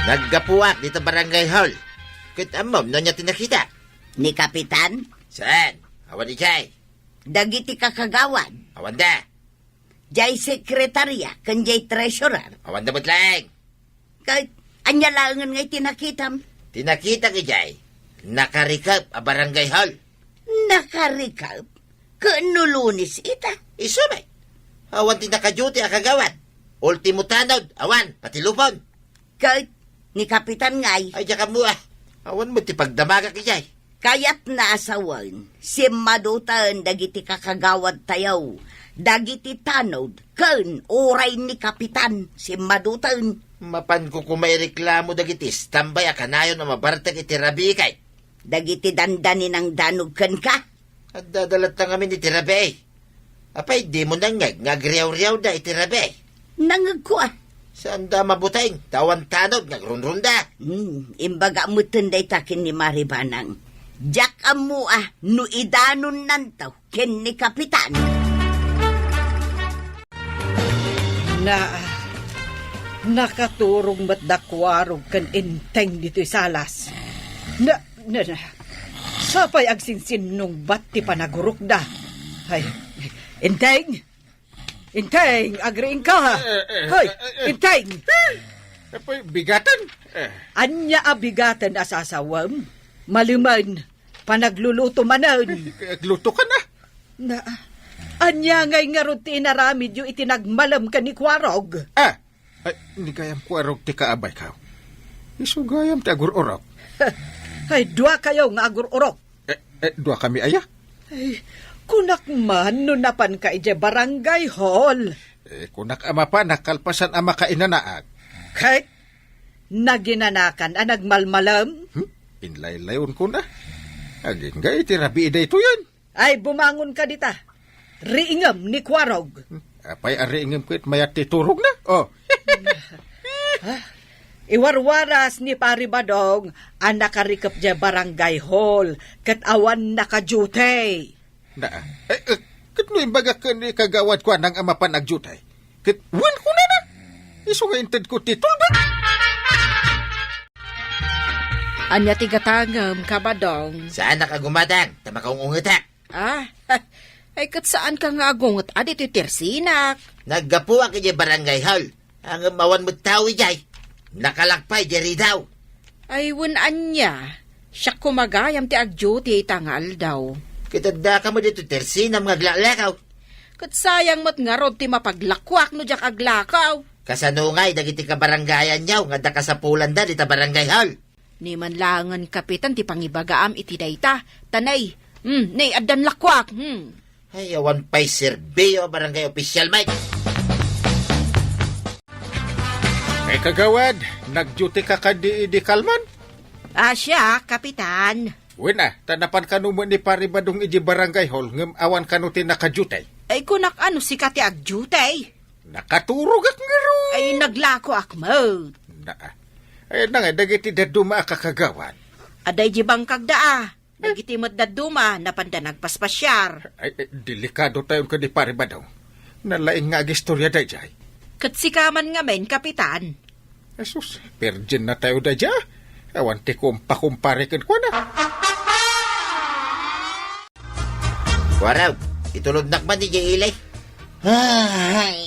Naggapuak dita barangay hall. Ket ammom no ania ti nakita? Ni kapitan? Saan? Awan idiay. Dagiti kakagawad. Awan da. Jay sekretarya ken jay treasurer. Awan da met laeng. Ket ania laengen nga iti nakitam? Ti nakitak idiay, nakarikep a barangay hall. Nakarikep? Ken no Lunes ita? Isu met. Awan ti nakaduty a kagawad. Ultimo tanod, awan, patilupon. Ket ni Kapitan ngay. Ay, diak ammo, ah. Awan met ti pagdamagak idiay. Kayatna a sawen, simmadutan dagiti kakagawad tayo, dagiti tanod, ken uray ni Kapitan, simmadutan. Mapanko koma ireklamo dagiti istambay a kanayon a mabartek iti rabii kay. Dagiti dandani nang danog kenka? Adda latta ngamin iti rabii. Apay, dimo nangngeg nga agriawriawda iti rabii? Nangngegko, a. Saanda mabuteng, ta awan tanod nga agrunrunda. Hmm, imbaga metten dayta ken ni Mari Banang. Diak ammo, a, no idanonnanto ken ni Kapitan. Na, nakaturog met da Kuarog ken Enteng ditoy salas. Na, na, na, sapay agsinsinnungbat ti panagurokda. Ay, Enteng! Enteng, agriingka! Eh, eh, Hoy, eh, eh. Enteng! Apoy, bigaten? Eh. Ania a bigaten a sasawem? Malemen, panagluluto manen. Eh, agluto ka na? Na, ania ngay ngarud ti inaramidyo iti nagmalem ken ni Kuarog? Ah, ay, ni gayam Kuarog ti kaabaykaw. Isu gayam ti agur-urok. Ay, dua kayo nga agur-urok. Eh, eh, dua kami aya? Ay, kunak man no napanka idiay barangay hall. Eh, kunak a mapanak kalpasan a makainanaak. Ket naginanakan a nagmalmalem? Hmm? Inlaylayon ko na. Agingga iti rabii daytoyen. Ay, bumangon ka dita. Riingem ni Kuarog. Hmm? Apay a riingem ket mayat ti turog na? Oh. Ha? Iwarwaras ni Pari Badong a nakarikep diay barangay hall ket awan naka-duty. Na, eh, eh, ket no imbagak ken ni kagawad Kuanang a mapan ag-duty? Ket wen kunana? Isu nga intedko ti tulbek. Ania ti gatangem, Kabadong? Saanak a gumatang, ta makaung-ungetak. Ah, ay ket saanka nga agunget a ditoy tersinak? Naggapuak idiay barangay hall. Ngem awan met tao idiay. Nakalak pay diay ridaw. Ay, wen ania? Siak koma gayam ti ag-duty ita nga aldaw. Ket addaka met ditoy tersinam nga aglaklakaw. Ket sayang met ngarud ti mapaglakuak no diak aglakaw. Kasano ngay dagiti kabarangayanyo nga adda kasapulanda dita barangay hall? Ni man laengen, Kapitan, ti pangibagaam iti dayta. Ta nay, hmm, nay, addan lakuak, hmm. Ay, awan pay serbio, barangay official, Mike. Ay, kagawad, nag-duty ka kadi idi kalman? Ah, siak, Kapitan. Wen a, ta napan kano met ni Pari Badong idi barangay hall, ngem awan kano ti naka-duty? Ay, kunak ano sika ti ag-duty? Nakaturogak ngarud. Ay, naglakoak met. Na, ay, na nga, dagiti dadduma a kakagawad. Adda idi bangkagda a. Dagiti met dadduma, napanda nagpaspasyar. Ay, ay, delikado tayon kadi Pari Badong. Nalaing nga agistorya dayjay. Ket sika man ngamin, Kapitan. Jesus, virgin na tayo dayjay. Awan ti kumpakumpare kenkuana. Waraw, itulodnak man idiay ili. Ay,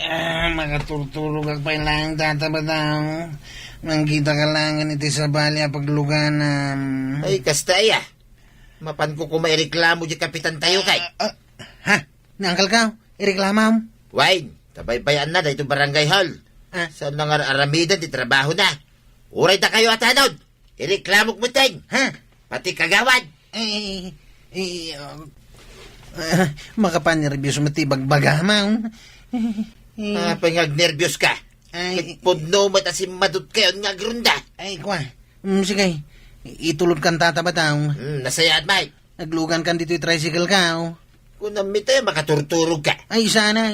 ah, makaturturogak pay laeng data ba daw? Mangkita ka laeng iti sabali a pagluganam. Ay, kasta aya. Mapanko koma ireklamo di kapitan tayo kay. Ah, ah, ha? Ni Uncle Kao, ireklamam? Wen, kabaybayanna daytoy barangay hall. Ah. Saan nga ar-, aramidan ti trabahona? Uray dakayo a tanod, ireklamok metten. Ha? Pati kagawad. Eh, eh, ah, ah, makapanerbios met ti ibagbagam. Apay nga agnerbios ka? Ay. Ket pudno met a simmadot kayon nga agrunda. Ay, kua. Mm, sige. Itulod kan tata ba taw? Mm, nasayaat, Mike. Naglugan kan ditoy tricycle ka, oh. Kunam ita, makaturturog ka. Ay, sana.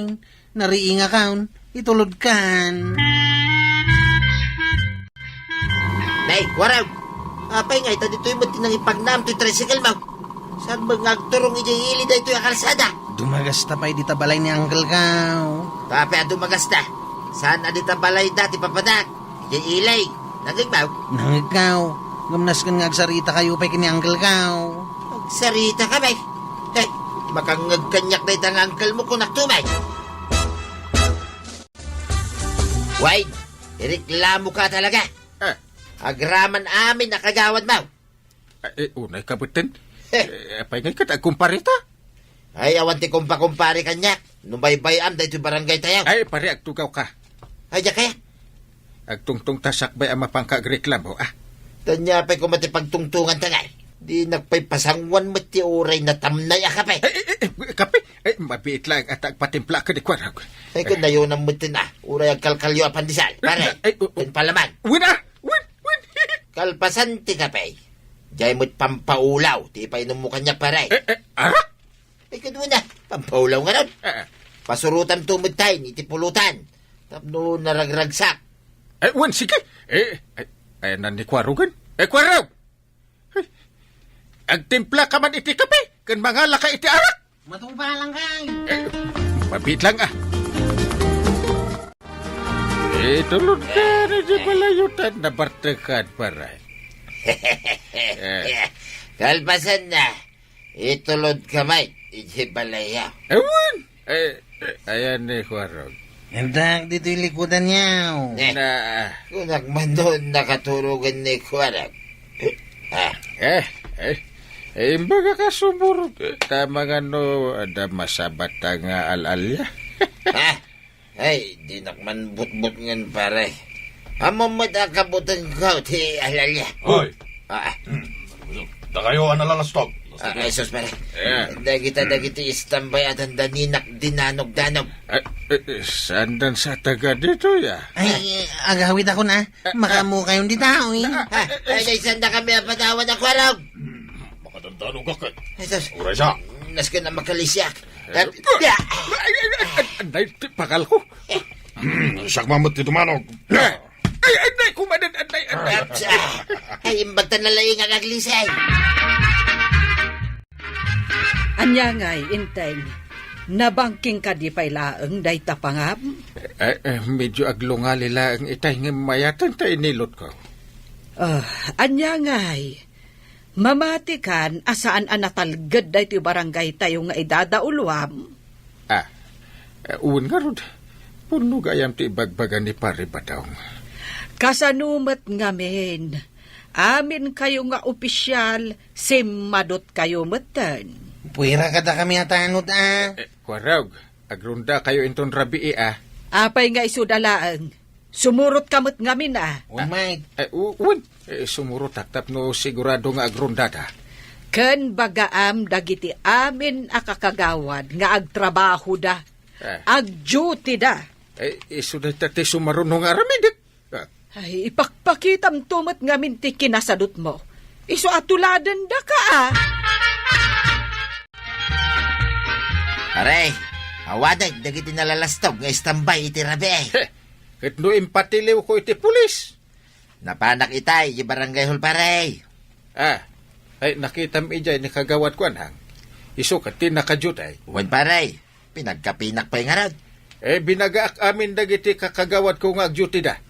Nariinga ka, oh. Itulod kan. Nay, Warag! Apay nga ita ditoy met ti nangipagnam toy tricycle mo? Saan met nga agturong idiay ili daytoy a kalsada? Dumagasta pay dita balay ni Uncle Kao. Apay a dumagasta? Saan a dita balay da ti papanak? Idiay ili. Nangngeg mo? Nangngeg, Kao. Ngem nasken nga agsarita kayo pay ken ni Uncle Kao. Agsarita kami? Hey, makangngeg kaniak dayta nga uncle mo, kunak to, Mike. Wait! Ireklamo ka talaga. Ah. Agraman amin a kagawad mo. Ah, eh, unay ka metten. Eh. Eh, apay ngay ket agkumpare ta? Ay, awan ti kumpakumpare kaniak. No baybay-am daytoy barangay tayo. Ay, pare, agtugawka. Ay, diak kaya? Agtungtong ta sakbay a mapanka agreklamo, ah. Ania pay koma ti pagtungtonganta ngay? Dinak pay pasanguan met ti uray natamnay a kape. Ay, ay, ay, kape? Ay, mabiit laeng a ta agpatimpla ken ni Kuarog. Ay, ken nayonan met ti na. Uray agkalkalyo a pandesal, pare. Ay, o, o. Ken palaman. Wen, ah! Wen, wen. Kalpasan ti kape, diay met pampaulaw ti ipainummo kaniak, pare. Eh, eh, arak? Ay, kadua na, pampaulaw ngarud. Ah. Pasurotanto met tayo iti pulutan tapno naragragsak. Eh, wen, sige. Eh, eh, ayanna ni Kuarogen. Eh, Kuarog! Ay, agtimplaka man iti kape, ken mangalaka iti arak. Matupa lang kay. Eh, mabiit lang, ah. Itulod ka na di balayo ta nabartekan, pare. Eh. Kalpasan na, itulod ka met iti balayo. Ewan. Eh, eh, ayan ni Kuarog. Intak ditoy likudan niya. Eh, na, kunak man doon nakaturogan ni Kuarog. Ah. Eh, eh. Eh, imbaga ka sumurot. Eh, tama nga no, adda masabat nga al-alya. Ah. Ay, dinak man butbutngen, pare. Ammom met a kabutengko ti al-alya. Hoy! Ah. Hmm. Dakayo a nalalastog. Ah, ay, sus, pare. Eh. Dagita, dagiti istambay a dandaninak dinanogdanog. Eh, eh, eh, saan dan sa taga dito, ya? Ay, agawid ako na. Makamu kayon dita, eh. Ah, ay, ay, saan da kami a padawan a Kuarog? Hmm, makadandanog ka, eh. Ay, sus. Uray sa. Nasken a makalisiak. Eh, ay, ay, ay, ay, anday, ti pakal ko. Siak man met ti dumanog. Eh, ay, anday, kumanan, anday, anday. Ay, imbag ta nalaing ang aglisay. Ania ngay, Enteng? Nabangking kadi pay laeng dayta pangam? Eh, eh, medyo aglungali laeng itay ngem mayaten ta inilot ko. Ah, ania ngay? Mamatikan a saan a natalged daytoy barangay tayo nga idadauluam? Ah, eh, wen ngarud, punno gayam ti ibagbaga ni Pare Badong. Kasano met ngamin? Amin kayo nga opisyal, simmadot kayo metten. Puwera kada kami a tanod, a. Eh, Kuarog, agronda kayo inton rabii, a. Apay nga isu da laeng? Sumurot ka met ngamin, a. Wen, mate. Eh, u-, wen. Eh, sumurotak tapno sigurado nga agrondada. Ken bagaam dagiti amin a kakagawad nga agtrabahoda. Eh. Agdutyda. Eh, isu dayta ti sumaruno nga aramidek. Ah. Ay, ipakpakitamto met ngamin ti kinasadutmo. Isu a tuladendaka, a. Pare, awanek dagiti nalalastog nga istambay iti rabii. Heh, ket no impatiliwko iti pulis? Napanak itay iti barangay hall, pare. Ah, ay, nakitam idiay ni kagawad ko, anang. Isu ket ti nakaduty. Wen, pare, pinagkapinak pay ngarud. Eh, binagaak amin dagiti kakagawad ko nga agdutyda.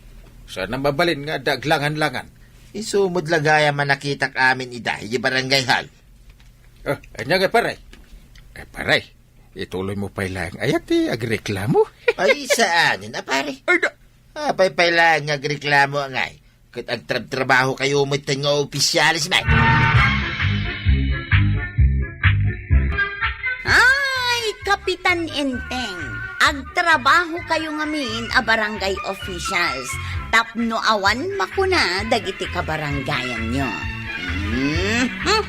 Sana mabalin nga adda aglangan-langan. Isu met la gayam a nakitak amin ida iti barangay hall. Ah, ania nga, pare? Eh, pare, ituloy mo pay laeng aya ti agreklamo? Ay, saanen a, pare. Ay, da- Apay pay laeng nga agreklamo ngay? Ket agtrabtrabaho kayo metten nga opisyales, man. Ay, Kapitan Enteng, agtrabaho kayo ngamin a barangay officials tapno awan makuna dagiti kabarangayanyo. Mhm.